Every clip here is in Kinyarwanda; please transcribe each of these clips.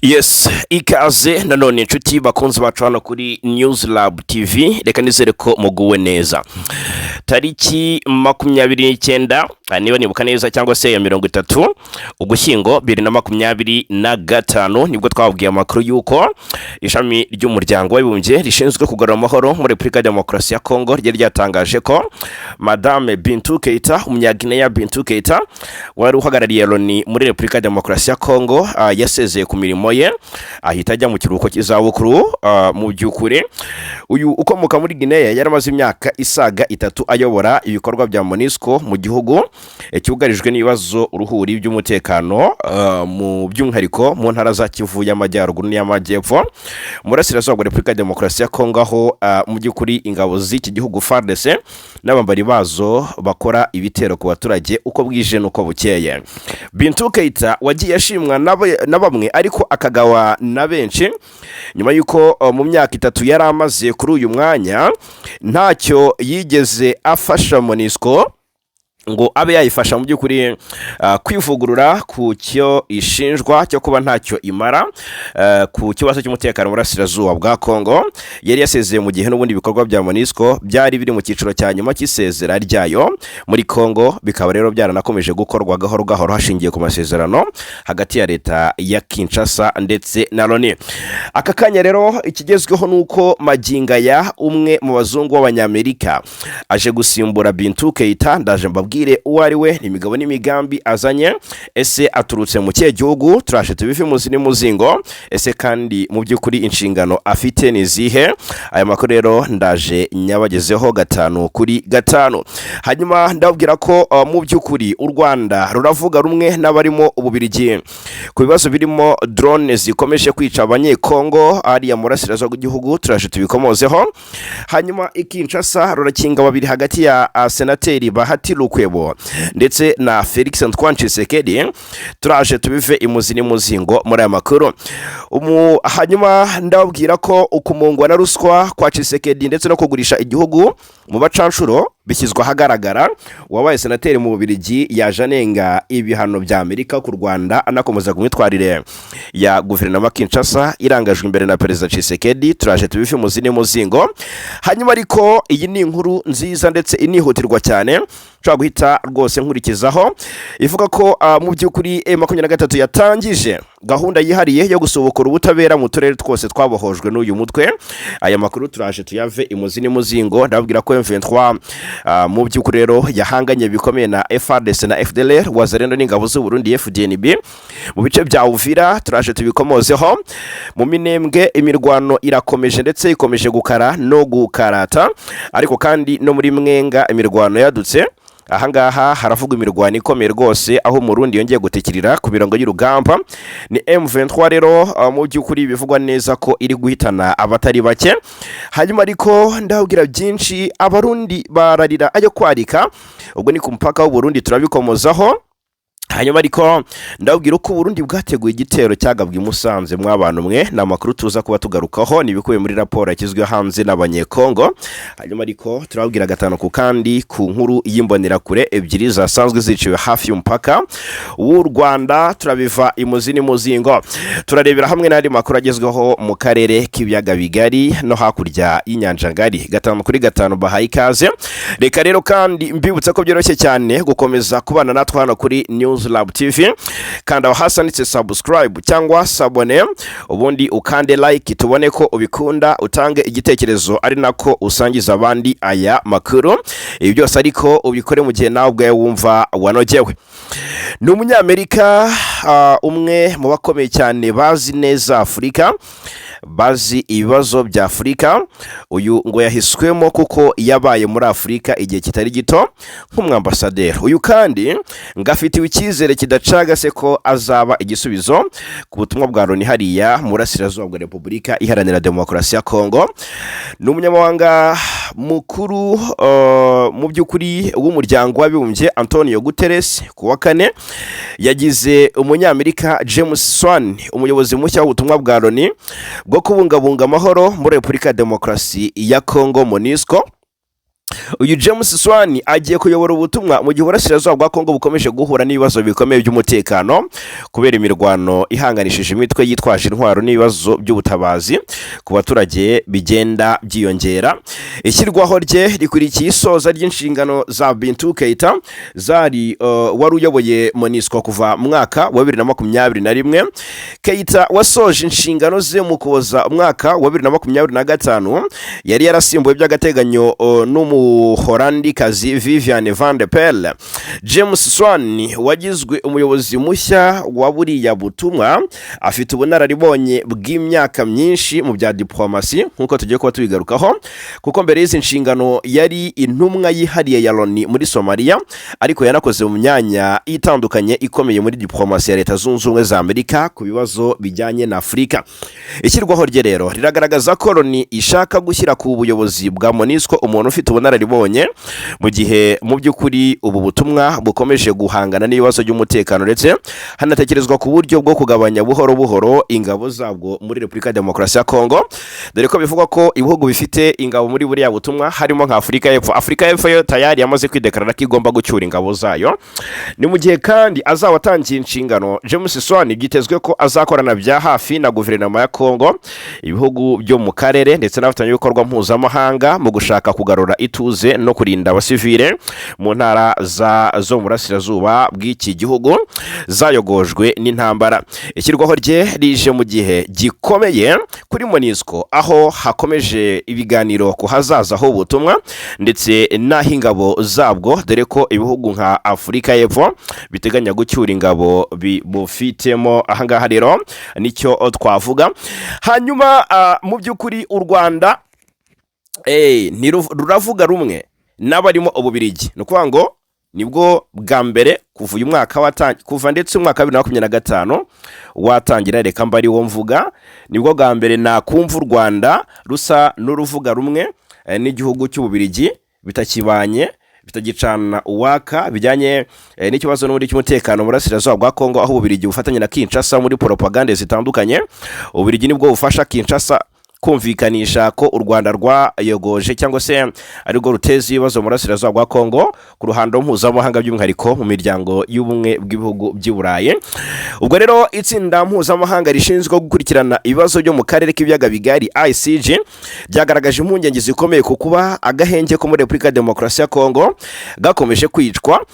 Yes, ikaze nanone inshuti bakunzi bacu hano kuri News Lab TV. Reka nizere ko muguwe neza. Tariki 29, niba nibuka neza, cyangwa se ya 30 Ugushyingo 2025, nibwo twababwiye amakuru y'uko ishami ry'Umuryango w'Abibumbye rishinzwe kugarura amahoro muri Repubulika ya Demokarasi ya Kongo ryari ryatangaje ko Madame Bintou Keita, Umunyagineya Bintou Keita wari uhagarariye Loni muri Repubulika ya Demokarasi ya Kongo, yasezeye ku mirimo ye, ahita ajya mu kiruhuko cy'izabukuru. Mu by'ukuri uyu ukomoka muri Guinea yari amaze imyaka isaga 3 ayobora ibikorwa bya MONUSCO mu gihugu cyugarijwe n'ibibazo uruhuri by'umutekano, mu by'umwihariko mu ntara za Kivu y'Amajyaruguru n'iy'Amajyepfo, mu burasirazuba bwa Repubulika ya Demokarasi ya Kongo, aho mu by'ukuri ingabo z'iki gihugu FARDC n'abambari bazo bakora ibitero ku baturage uko bwije n'uko bukeye. Bintou Keita wagiye ashimwa na bamwe ariko akagawa na benshi nyuma y'uko mu myaka 3 yari amaze kuri uyu mwanya ntacyo yigeze afasha MONUSCO ngo abe yayifasha mu by'ukuri kwivugurura ku cyo ishinjwa cyo kuba ntacyo imara ku kibazo cy'umutekano mu burasirazuba bwa Kongo. Yari yasezeye mu gihe n'ubundi bikorwa bya MONUSCO byari biri mu cyiciro cya nyuma cy'isezera ryayo muri Kongo, bikaba rero byaranakomeje gukorwa gahoro gahoro hashingiye ku masezerano hagati ya leta ya Kinshasa ndetse na Loni. Aka kanya rero ikigezweho ni uko magingo aya umwe mu bazungu b'Abanyamerika aje gusimbura Bintou Keita. Ndaje mbabwire uwo ari we, imigabo n'imigambi azanye. Ese aturutse mu kihe gihugu? Turaje tubive muzi n'umuzingo. Ese kandi mu by'ukuri inshingano afite ni izihe? Aya makuru rero ndaje nyabagezeho gatanu kuri gatanu. Hanyuma ndababwira ko mu by'ukuri u Rwanda ruravuga rumwe n'abarimo Ububirigi ku bibazo birimo drone zikomeje kwica Abanyekongo hariya mu burasirazuba bw'igihugu. Turaje tubikomozeho. Hanyuma i Kinshasa rurakinga babiri hagati ya Senateri Bahati Lukwebo ndetse na Felix Antoine Tshisekedi. Turaje tubive imuzi n'imuzingo muri aya makuru. Hanyuma ndababwira ko ukumungwa na ruswa kwa Tshisekedi ndetse no kugurisha igihugu mu bacanshuro bishyizwe ahagaragara. Uwabaye senateri mu Bubiligi yaje anenga ibihano bya Amerika ku Rwanda, anakomeza ku myitwarire ya guverinoma Kinshasa irangajwe imbere na Perezida Tshisekedi. Turaje tubive muzi n'umuzingo. Hanyuma ariko iyi ni inkuru nziza ndetse inihutirwa cyane nshobora guhita rwose nkurikizaho, ivuga ko mu by'ukuri M23 yatangije gahunda yihariye yo gusubukura ubutabera mu turere twose twabohojwe n'uyu mutwe. Aya makuru turaje tuyave imuzi n'umuzingo. Ndababwira ko M23 mu by'ukuri rero yahanganye bikomeye na FARDC na FDLR, Wazalendo n'ingabo z'u Burundi FDNB mu bice bya Uvira. Turaje tubikomozeho. Mu Minembwe imirwano irakomeje ndetse ikomeje gukara no gukarata, ariko kandi no muri Mwenga imirwano yadutse. Ahangaha haravugwa imirwano ikomeye rwose, aho Umurundi yongeye gutikirira ku mirongo y'urugamba. Ni M23 rero mu by'ukuri bivugwa neza ko iri guhitana abatari bake. Hanyuma ariko ndababwira byinshi. Abarundi bararira ayo kwarika, ubwo ni ku mupaka w'u Burundi, turabikomozaho. Hanyuma ariko ndababwira uko Uburundi bwateguye igitero cyagabwe i Musanze. Mw'abantu mwe, ni amakuru tuza kuba tugarukaho, ni ibikubiye muri raporo yashyizwe hanze n'Abanyekongo. Hanyuma ariko turababwira gatanu ku kandi ku nkuru y'imbonerakure ebyiri zasanzwe ziciwe hafi y'umupaka w'u Rwanda. Turabiva imuzi n'imuzingo. Turarebera hamwe n'andi makuru agezweho mu karere k'Ibiyaga Bigari no hakurya y'inyanja ngari. Gatanu kuri gatanu, bahaye ikaze. Reka rero kandi mbibutsa ko byoroshye cyane gukomeza kubana natwe hano kuri News Lab TV. Kanda aho hasi handitse subscribe cyangwa s'abonner, ubundi ukande like tubone ko ubikunda, utange igitekerezo ari nako usangiza abandi aya makuru. Ibi byose ariko ubikore mu gihe nawe ubwawe wumva wanogewe. Ni Umunyamerika, umwe mu bakomeye cyane bazi neza Afurika, bazi ibibazo bya Afurika. Uyu ngo yahiswemo kuko yabaye muri Afurika igihe kitari gito nk'umwambasaderi. Uyu kandi ngo afitiwe icyizere kidacagase ko azaba igisubizo ku butumwa bwa Loni hariya mu burasirazuba bwa Repubulika Iharanira Demokarasi ya Kongo. Ni umunyamabanga mukuru mu by'ukuri w'Umuryango w'Abibumbye, Antonio Guterres, ku wa kane yagize Umunyamerika James Swan umuyobozi mushya w'ubutumwa bwa Loni bwo kubungabunga amahoro muri Repubulika ya Demokarasi ya Kongo, MONUSCO. Uyu James Swan agiye kuyobora ubutumwa mu gihe uburasirazuba bwa Kongo bukomeje guhura n'ibibazo bikomeye by'umutekano kubera imirwano ihanganishije imitwe yitwaje intwaro n'ibibazo by'ubutabazi ku baturage bigenda byiyongera. Ishyirwaho rye rikurikiye isoza ry'inshingano za Bintou Keita zari wari uyoboye MONUSCO kuva mu mwaka wa 2021. Keita wasoje inshingano ze mu Kuboza umwaka wa 2025, yari yarasimbuwe by'agateganyo n'Umuholandikazi Vivian van de Perre. James Swan wagizwe umuyobozi mushya wa buriya butumwa afite ubunararibonye bw'imyaka myinshi mu bya diplomasi, nk'uko tugiye kuba tubigarukaho, kuko mbere y'izi nshingano yari intumwa yihariye ya Loni muri Somaliya, ariko yanakoze mu myanya itandukanye ikomeye muri diplomasi ya Leta Zunze Ubumwe za Amerika ku bibazo bijyanye na Afurika. Ishyirwaho rye rero riragaragaza ko Loni ishaka gushyira ku buyobozi bwa MONUSCO umuntu ufite ubunararibonye, mu gihe mu by'ukuri ubu butumwa bukomeje guhangana n'ibibazo by'umutekano, ndetse hanatekerezwa ku buryo bwo kugabanya buhoro buhoro ingabo zabwo muri Repubulika ya Demokarasi ya Kongo, dore ko bivugwa ko ibihugu bifite ingabo muri buriya butumwa harimo nka Afurika y'Epfo. Afurika y'Epfo yo tayari yamaze kwidekarara ko igomba gucyura ingabo zayo. Ni mu gihe kandi azaba atangiye inshingano, James Swan byitezwe ko azakorana bya hafi na guverinoma ya Kongo, ibihugu byo mu karere ndetse n'abafatanyabikorwa mpuzamahanga mu gushaka kugarura ituze no kurinda abasivile mu ntara zo mu burasirazuba bw'iki gihugu zayogojwe n'intambara. Ishyirwaho rye rije mu gihe gikomeye kuri MONUSCO, aho hakomeje ibiganiro ku hazaza h'ubutumwa ndetse n'aho ingabo zabwo, dore ko ibihugu nka Afurika y'Epfo biteganya gucyura ingabo bibufitemo. Ahangaha rero nicyo twavuga. Hanyuma mu by'ukuri u Rwanda ruravuga rumwe n'abarimo Ububirigi. Ni ukuvuga ngo nibwo bwa mbere kuva uyu mwaka watangira, kuva ndetse umwaka wa 2025 watangira, reka mba ari wo mvuga, nibwo bwa mbere nakumva u Rwanda rusa n'uruvuga rumwe n'igihugu cy'Ububirigi, bitakibanye, bitagicana uwaka bijyanye n'ikibazo n'ubundi cy'umutekano mu burasirazuba bwa Kongo, aho Ububirigi bufatanya na Kinshasa muri propagande zitandukanye. Ububirigi nibwo bufasha Kinshasa kumvikanisha ko u Rwanda rwayogoje cyangwa se arirwo ruteza ibibazo mu burasirazuba bwa Kongo ku ruhando mpuzamahanga, by'umwihariko mu miryango y'Ubumwe bw'Ibihugu by'i Burayi. Ubwo rero itsinda mpuzamahanga rishinzwe gukurikirana ibibazo byo mu karere k'Ibiyaga Bigari, ICG, ryagaragaje impungenge zikomeye ku kuba agahenge ko muri Repubulika ya Demokarasi ya Kongo gakomeje kwicwa.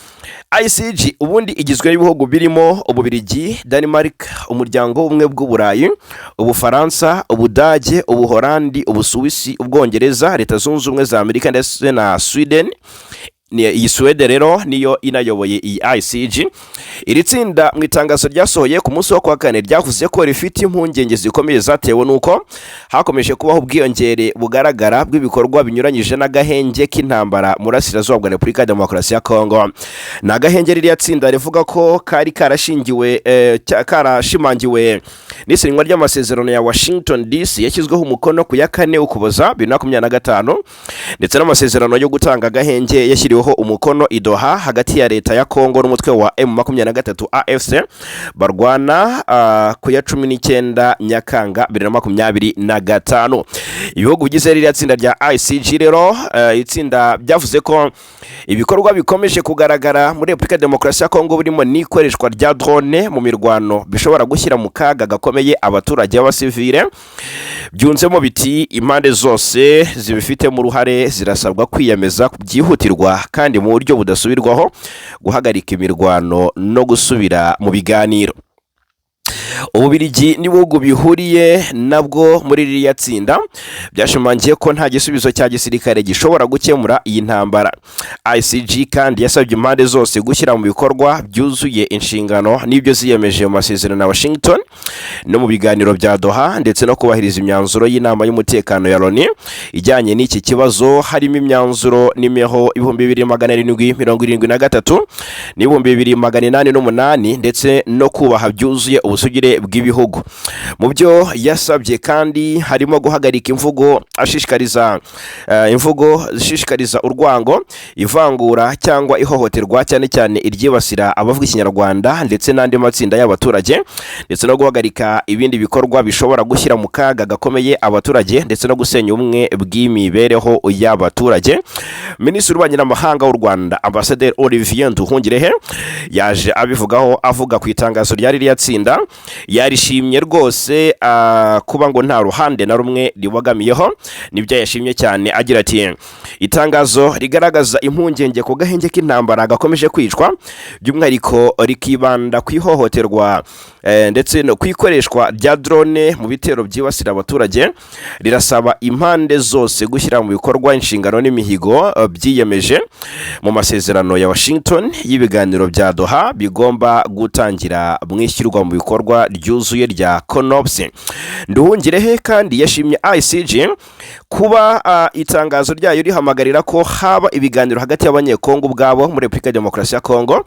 ICG ubundi igizwe n'ibihugu birimo Ububirigi, Denmark, Umuryango w'Ubumwe bw'Uburayi, Ubufaransa, Ubudage, Ubuholandi, Ubusuwisi, Ubwongereza, Leta Zunze Ubumwe za Amerika ndetse na Sweden. Iyi Suwede rero niyo inayoboye iyi ICG. Iri tsinda mu itangazo ryasohoye ku munsi wo kuwa kane ryavuze ko rifite impungenge zikomeye zatewe n'uko hakomeje kubaho ubwiyongere bugaragara bw'ibikorwa binyuranyije n'agahenge k'intambara mu burasirazuba bwa Repubulika ya Demokarasi ya Kongo. Ni agahenge ririya tsinda rivuga ko kari karashingiwe karashimangiwe n'isinywa ry'amasezerano ya Washington DC yashyizweho umukono ku ya 4 Ukuboza 2025, ndetse n'amasezerano yo gutanga agahenge yashyiriweho umukono i Doha hagati ya leta ya Kongo n'umutwe wa M23 AFC barwana ku ya 19 Nyakanga 2025. Ibihugu bigize ririya tsinda rya ICG rero, itsinda byavuze ko ibikorwa bikomeje kugaragara muri Repubulika ya Demokarasi ya Kongo, birimo n'ikoreshwa rya drone mu mirwano, bishobora gushyira mu kaga gakomeye abaturage b'abasivile. Byunzemo biti: "Impande zose zibifitemo uruhare zirasabwa kwiyemeza byihutirwa kandi mu buryo budasubirwaho guhagarika imirwano no gusubira mu biganiro." Ububirigi n'ibihugu bihuriye nabwo muri ririya tsinda byashimangiye ko nta gisubizo cya gisirikare gishobora gukemura iyi ntambara. ICG kandi yasabye impande zose gushyira mu bikorwa byuzuye inshingano n'ibyo ziyemeje mu masezerano na Washington no mu biganiro bya Doha, ndetse no kubahiriza imyanzuro y'Inama y'Umutekano ya Loni ijyanye n'iki kibazo, harimo imyanzuro nimero 2773 n'2808, ndetse no kubaha byuzuye ubusugire. n'ubusugire bw'ibihugu. Mu byo yasabye kandi harimo guhagarika imvugo zishishikariza urwango, ivangura cyangwa ihohoterwa, cyane cyane iryibasira abavuga Ikinyarwanda ndetse n'andi matsinda y'abaturage, ndetse no guhagarika ibindi bikorwa bishobora gushyira mu kaga gakomeye abaturage ndetse no gusenya ubumwe bw'imibereho y'abaturage. Minisitiri w'Ububanyi n'Amahanga w'u Rwanda, Ambasaderi Olivier Nduhungirehe, yaje abivugaho, avuga ku itangazo rya ririya tsinda. Yarishimye rwose, kuba ngo nta ruhande na rumwe ribogamiyeho. Nibyo yashimye cyane, agira ati: "Itangazo rigaragaza impungenge ku gahenge k'intambara gakomeje kwicwa, by'umwihariko rikibanda ku ihohoterwa ndetse no ku ikoreshwa rya drone mu bitero byibasira abaturage. Rirasaba impande zose gushyira mu bikorwa inshingano n'imihigo byiyemeje mu masezerano ya Washington y'ibiganiro bya Doha, bigomba gutangira mu ishyirwa mu bikorwa ryuzuye rya CONOPS." Nduhungirehe kandi yashimye ICG kuba itangazo ryayo rihamagarira ko haba ibiganiro hagati y'Abanyekongo ubwabo muri Repubulika ya Demokarasi ya Kongo,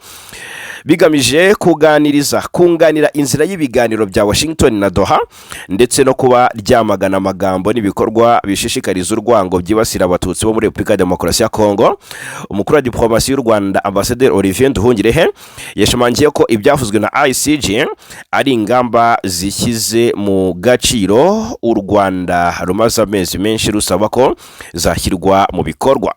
bigamije kuganiriza kunganira inzira y'ibiganiro bya Washington na Doha, ndetse no kuba ryamagana amagambo n'ibikorwa bishishikariza urwango byibasira Abatutsi bo muri Repubulika ya Demokarasi ya Kongo. Umukuru wa diplomasi y'u Rwanda, Ambasaderi Olivier Nduhungirehe, yashimangiye ko ibyavuzwe na ICG ari ingamba zishyize mu gaciro u Rwanda rumaze amezi menshi rusaba ko zashyirwa mu bikorwa.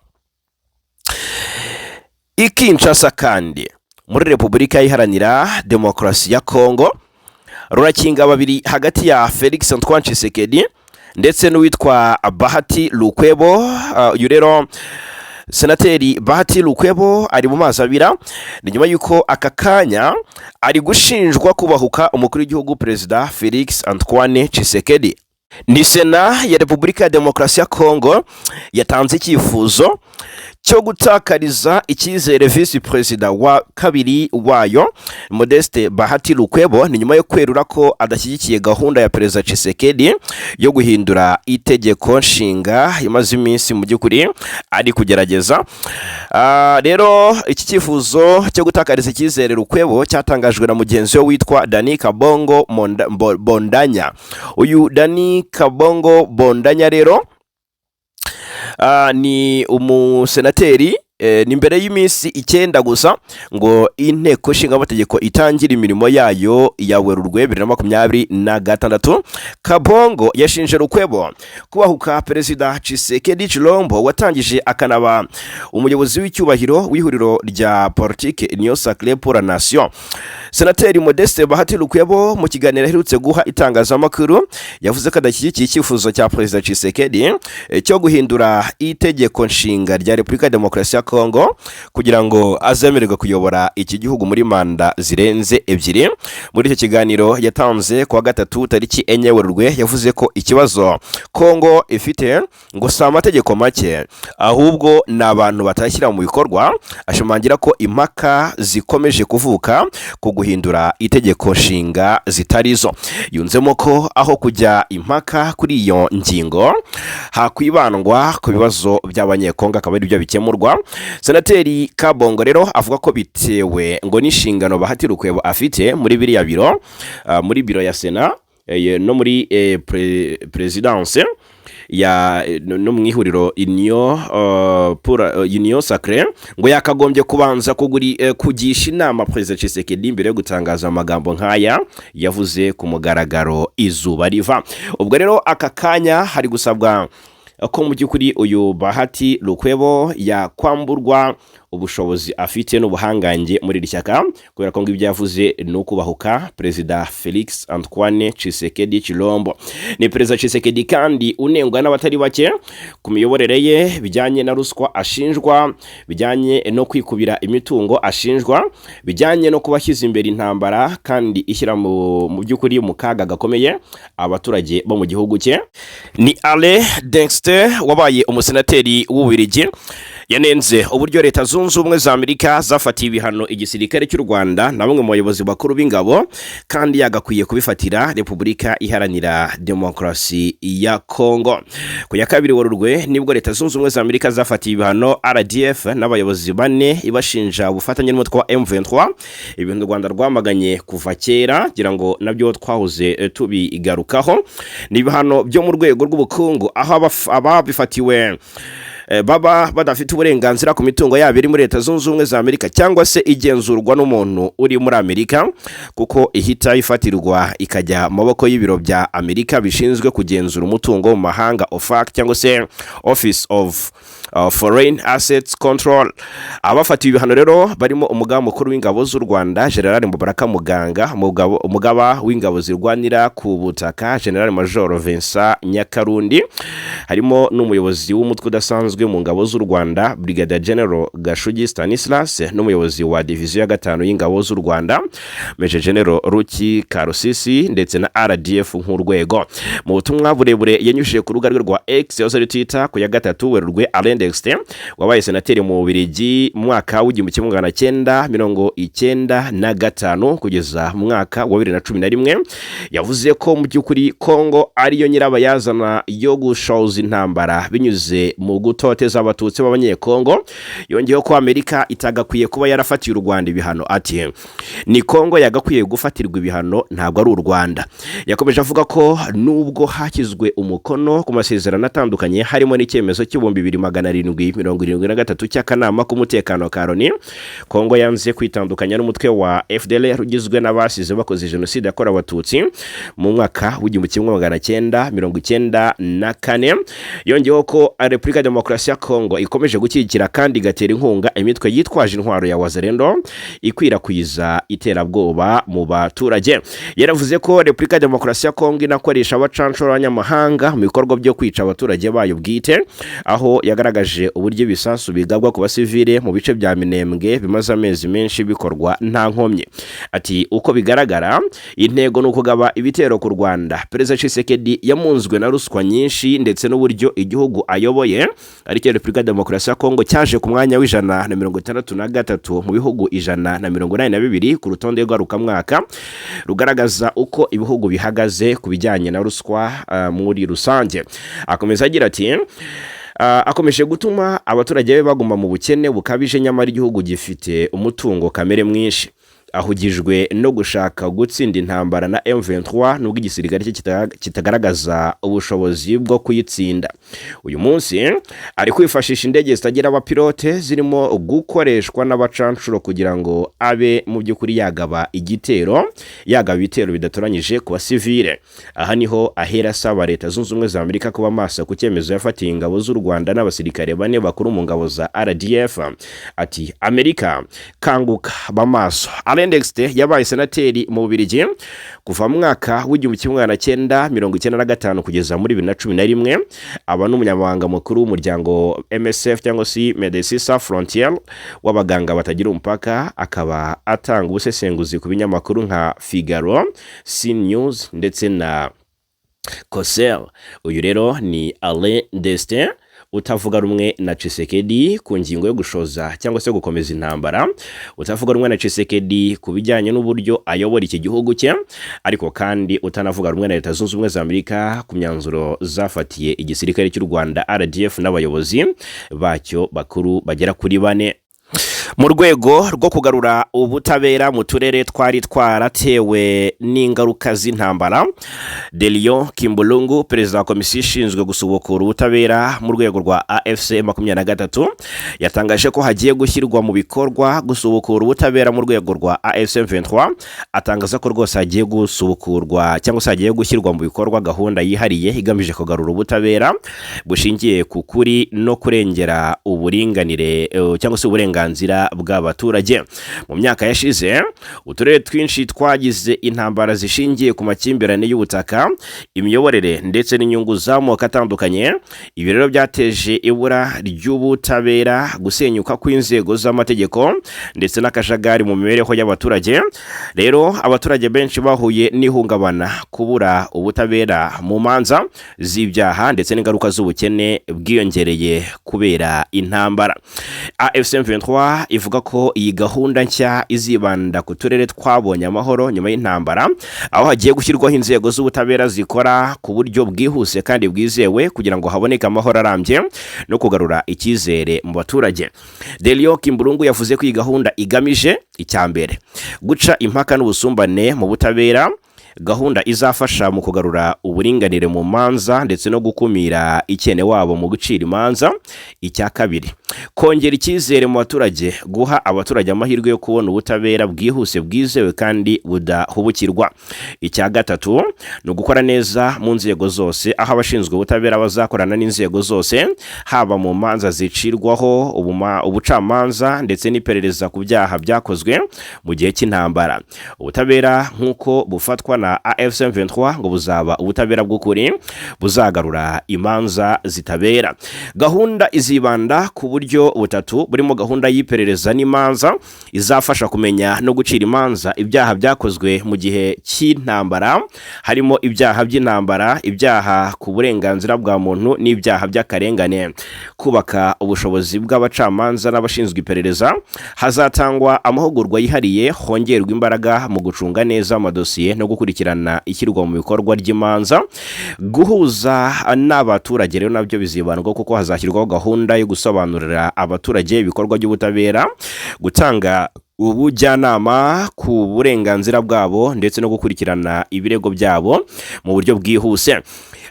I Kinshasa kandi, muri Repubulika Iharanira Demokarasi ya Kongo, rurakinga babiri hagati ya Felix Antoine Tshisekedi ndetse n'uwitwa Bahati Lukwebo. Uyu rero, Senateri Bahati Lukwebo, ari mu mazi abira. Ni nyuma y'uko aka kanya ari gushinjwa kubahuka umukuru w'igihugu, Perezida Felix Antoine Tshisekedi. Ni Sena ya Repubulika ya Demokarasi ya Kongo yatanze icyifuzo cyo gutakariza icyizere visi perezida wa kabiri wayo, Modeste Bahati Lukwebo. Ni nyuma yo kwerura ko adashyigikiye gahunda ya Perezida Tshisekedi yo guhindura itegeko nshinga imaze iminsi mu by'ukuri ari kugerageza. Rero iki cyifuzo cyo gutakariza icyizere Lukwebo cyatangajwe na mugenzi we witwa Dani Kabongo Bondanya. Uyu Dani Kabongo Bondanya rero ni umusenateri. Ni mbere y'iminsi 9 gusa ngo Inteko Nshingamategeko itangire imirimo yayo ya Werurwe 2026. Kabongo yashinje Lukwebo kubahuka Perezida Tshisekedi Chilombo, watangije akanaba umuyobozi w'icyubahiro w'ihuriro rya politike Union Sacrée pour la Nation. Senateri Modeste Bahati Lukwebo, mu kiganiro aherutse guha itangazamakuru, yavuze ko adashyigikiye icyifuzo cya Perezida Tshisekedi cyo guhindura itegeko nshinga rya Repubulika ya Demokarasi ya Kongo kugira ngo azemererwe kuyobora iki gihugu muri manda zirenze ebyiri. Muri icyo kiganiro yatanze kuwa gatatu tariki 4 Werurwe, yavuze ko ikibazo Kongo ifite ngo si amategeko make, ahubwo ni abantu batashyira mu bikorwa. Ashimangira ko impaka zikomeje kuvuka ku guhindura itegeko nshinga zitari zo. Yunzemo ko aho kujya impaka kuri iyo ngingo, hakwibandwa ku bibazo by'Abanyekongo, akaba ari byo bikemurwa. Senateri Kabongo rero avuga ko bitewe ngo n'inshingano Bahati Lukwebo afite muri biriya biro, muri biro ya Sena no muri présidence ya no mu ihuriro Union pour Union Sacrée, ngo yakagombye kubanza kugisha inama Perezida Tshisekedi mbere yo gutangaza amagambo nk'aya yavuze ku mugaragaro izuba riva. Ubwo rero aka kanya hari gusabwa ko mu by'ukuri uyu Bahati Lukwebo yakwamburwa ubushobozi afite n'ubuhangange muri iri shyaka, kubera ko ngo ibyo yavuze ni ukubahuka Perezida Felix Antoine Tshisekedi Chilombo. Ni Perezida Tshisekedi kandi unengwa n'abatari bake ku miyoborere ye, bijyanye na ruswa ashinjwa, bijyanye no kwikubira imitungo ashinjwa, bijyanye no kuba ashyize imbere intambara kandi ishyira mu by'ukuri mu kaga gakomeye abaturage bo mu gihugu cye. Ni Alain Dexter wabaye umusenateri w'Ububiligi, yanenze uburyo Leta Zunze Zunze Ubumwe za Amerika zafatiye ibihano igisirikare cy'u Rwanda na bamwe mu bayobozi bakuru b'ingabo, kandi yagakwiye kubifatira Repubulika Iharanira Demokarasi ya Kongo. Ku ya 2 Werurwe nibwo Leta Zunze Ubumwe za Amerika zafatiye ibihano RDF n'abayobozi bane, ibashinja ubufatanye n'umutwe wa M23, ibintu u Rwanda rwamaganye kuva kera, kugira ngo nabyo twahoze tubigarukaho. Ni ibihano byo mu rwego rw'ubukungu, aho ababifatiwe baba badafite uburenganzira ku mitungo yabo iri muri Leta Zunze Ubumwe za Amerika cyangwa se igenzurwa n'umuntu uri muri Amerika, kuko ihita ifatirwa ikajya mu maboko y'ibiro bya Amerika bishinzwe kugenzura umutungo mu mahanga, OFAC, cyangwa se Office of Foreign Assets Control. Abafatiwe ibihano rero barimo umugaba mukuru w'ingabo z'u Rwanda, General Mubaraka Muganga, umugaba w'ingabo zirwanira ku butaka, General Major Vincent Nyakarundi, harimo n'umuyobozi w'umutwe udasanzwe mu ngabo z'u Rwanda, Brigadier General Gashugi Stanislas, n'umuyobozi wa diviziyo ya gatanu y'ingabo z'u Rwanda, Major General Ruki Karusisi, ndetse na RDF nk'urwego. Mu butumwa burebure yanyujije ku rubuga rwe rwa X, yahoze ari Twitter, ku ya 3 Werurwe, Alain Dexter wabaye senateri mu Bubiligi mu mwaka w'1995 kugeza mu mwaka wa 2011, yavuze ko mu by'ukuri Kongo ariyo nyirabayazana yo gushoza intambara binyuze mu gutoteza Abatutsi b'Abanyekongo. Yongeyeho ko Amerika itagakwiye kuba yarafatiye u Rwanda ibihano. Ati: "Ni Kongo yagakwiye gufatirwa ibihano, ntabwo ari u Rwanda." Yakomeje avuga ko nubwo hashyizwe umukono ku masezerano atandukanye, harimo n'icyemezo cy'2773 cy'akanama k'umutekano ka Loni, Kongo yanze kwitandukanya n'umutwe wa FDLR ugizwe n'abasize bakoze jenoside yakorewe Abatutsi mu mwaka w'1994. Yongeyeho ko Repubulika ya Demokarasi ya Kongo ikomeje gushyigikira kandi igatera inkunga imitwe yitwaje intwaro ya Wazalendo ikwirakwiza iterabwoba mu baturage. Yaravuze ko Repubulika ya Demokarasi ya Kongo inakoresha abacanshuro b'abanyamahanga mu bikorwa byo kwica abaturage bayo bwite, aho yagaragaje uburyo ibisasu bigabwa ku basivile mu bice bya Minembwe bimaze amezi menshi bikorwa nta nkomyi. Ati: "Uko bigaragara, intego ni ukugaba ibitero ku Rwanda. Perezida Tshisekedi yamunzwe na ruswa nyinshi ndetse n'uburyo igihugu ayoboye, aricyo Repubulika ya Demokarasi ya Kongo, cyaje ku mwanya w'163 mu bihugu 182 ku rutonde rw'arukamwaka rugaragaza uko ibihugu bihagaze ku bijyanye na ruswa muri rusange." Akomeza agira ati: "Akomeje gutuma abaturage be baguma mu bukene bukabije, nyamara igihugu gifite umutungo kamere mwinshi. Ahugijwe no gushaka gutsinda intambara na M23, nubwo igisirikare cye kitagaragaza ubushobozi bwo kuyitsinda. Uyu munsi ari kwifashisha indege zitagira abapilote zirimo gukoreshwa n'abacanshuro kugira ngo abe mu by'ukuri yagaba igitero, yagaba ibitero bidatoranyije ku basivile." Aha niho ahera asaba Leta Zunze Ubumwe za Amerika kuba maso ku cyemezo yafatiye ingabo z'u Rwanda n'abasirikare bane bakuru mu ngabo za RDF. Ati: "Amerika, kanguka, ba maso." Alain Dexter yabaye senateri mu Bubiligi kuva mu mwaka w'1995 kugeza muri 2011, aba n'umunyamabanga mukuru w'umuryango MSF, cyangwa se Médecins Sans Frontières, w'abaganga batagira umupaka, akaba atanga ubusesenguzi ku binyamakuru nka Figaro, CNews ndetse na Causeur. Uyu rero ni Alain Destin utavuga rumwe na Tshisekedi ku ngingo yo gushoza cyangwa se gukomeza intambara, utavuga rumwe na Tshisekedi ku bijyanye n'uburyo ayobora iki gihugu cye, ariko kandi utanavuga rumwe na Leta Zunze Ubumwe za Amerika ku myanzuro zafatiye igisirikare cy'u Rwanda RDF n'abayobozi bacyo bakuru bagera kuri bane. Mu rwego rwo kugarura ubutabera mu turere twari twaratewe n'ingaruka z'intambara, Delion Kimbulungu, perezida wa komisiyo ishinzwe gusubukura ubutabera mu rwego rwa AFC 23, yatangaje ko hagiye gushyirwa mu bikorwa gusubukura ubutabera mu rwego rwa AFC 23. Atangaza ko rwose hagiye gusubukurwa cyangwa se hagiye gushyirwa mu bikorwa gahunda yihariye igamije kugarura ubutabera bushingiye ku kuri no kurengera uburinganire cyangwa se uburenganzira. bw'abaturage. Mu myaka yashize, uturere twinshi twagize intambara zishingiye ku makimbirane y'ubutaka, imiyoborere ndetse n'inyungu z'amoko atandukanye. Ibi rero byateje ibura ry'ubutabera, gusenyuka kw'inzego z'amategeko ndetse n'akajagari mu mibereho y'abaturage. Rero abaturage benshi bahuye n'ihungabana, kubura ubutabera mu manza z'ibyaha ndetse n'ingaruka z'ubukene bwiyongereye kubera intambara. AFC M23 ivuga ko iyi gahunda nshya izibanda ku turere twabonye amahoro nyuma y'intambara, aho hagiye gushyirwaho inzego z'ubutabera zikora ku buryo bwihuse kandi bwizewe kugira ngo haboneke amahoro arambye no kugarura icyizere mu baturage. Delio Kimburungu yavuze ko iyi gahunda igamije icya mbere, guca impaka n'ubusumbane mu butabera, gahunda izafasha mu kugarura uburinganire mu manza ndetse no gukumira ikene wabo mu gucira imanza. Icya kabiri, kongera icyizere mu baturage, guha abaturage amahirwe yo kubona ubutabera bwihuse, bwizewe kandi budahubukirwa. Icya gatatu ni ugukora neza mu nzego zose, aho abashinzwe ubutabera bazakorana n'inzego zose, haba mu manza zicirwaho ubucamanza ndetse n'iperereza ku byaha byakozwe mu gihe cy'intambara. Ubutabera nk'uko bufatwa na AFC M23 ngo buzaba ubutabera bw'ukuri buzagarura imanza zitabera. Gahunda izibanda ku buryo butatu burimo gahunda y'iperereza n'imanza izafasha kumenya no gucira imanza ibyaha byakozwe mu gihe cy'intambara, harimo ibyaha by'intambara, ibyaha ku burenganzira bwa muntu n'ibyaha by'akarengane. Kubaka ubushobozi bw'abacamanza n'abashinzwe iperereza: hazatangwa amahugurwa yihariye, hongerwa imbaraga mu gucunga neza amadosiye no gukurikirana ishyirwa mu bikorwa ry'imanza. Guhuza n'abaturage rero nabyo bizibandwa, kuko hazashyirwaho gahunda yo gusobanurira abaturage ibikorwa by'ubutabera, gutanga ubujyanama ku burenganzira bwabo ndetse no gukurikirana ibirego byabo mu buryo bwihuse.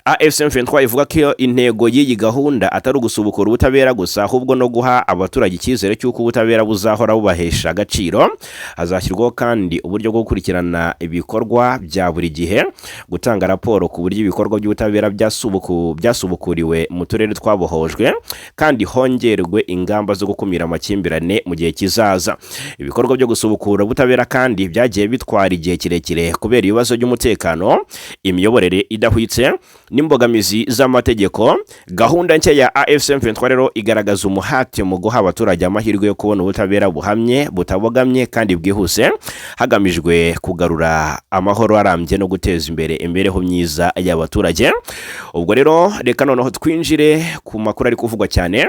AFC M23 ivuga ko intego y'iyi gahunda atari ugusubukura ubutabera gusa, ahubwo no guha abaturage icyizere cy'uko ubutabera buzahora bubahesha agaciro. Hazashyirwaho kandi uburyo bwo gukurikirana ibikorwa bya buri gihe, gutanga raporo ku buryo ibikorwa by'ubutabera byasubukuriwe mu turere twabohojwe, kandi hongerwe ingamba zo gukumira amakimbirane mu gihe kizaza. Ibikorwa byo gusubukura ubutabera kandi byagiye bitwara igihe kirekire kubera ibibazo by'umutekano, imiyoborere idahwitse n'imbogamizi z'amategeko. Gahunda nshya ya AFC M23 rero igaragaza umuhate mu guha abaturage amahirwe yo kubona ubutabera buhamye, butabogamye kandi bwihuse, hagamijwe kugarura amahoro arambye no guteza imbere imibereho myiza y'abaturage. Ubwo rero reka noneho twinjire ku makuru ari kuvugwa cyane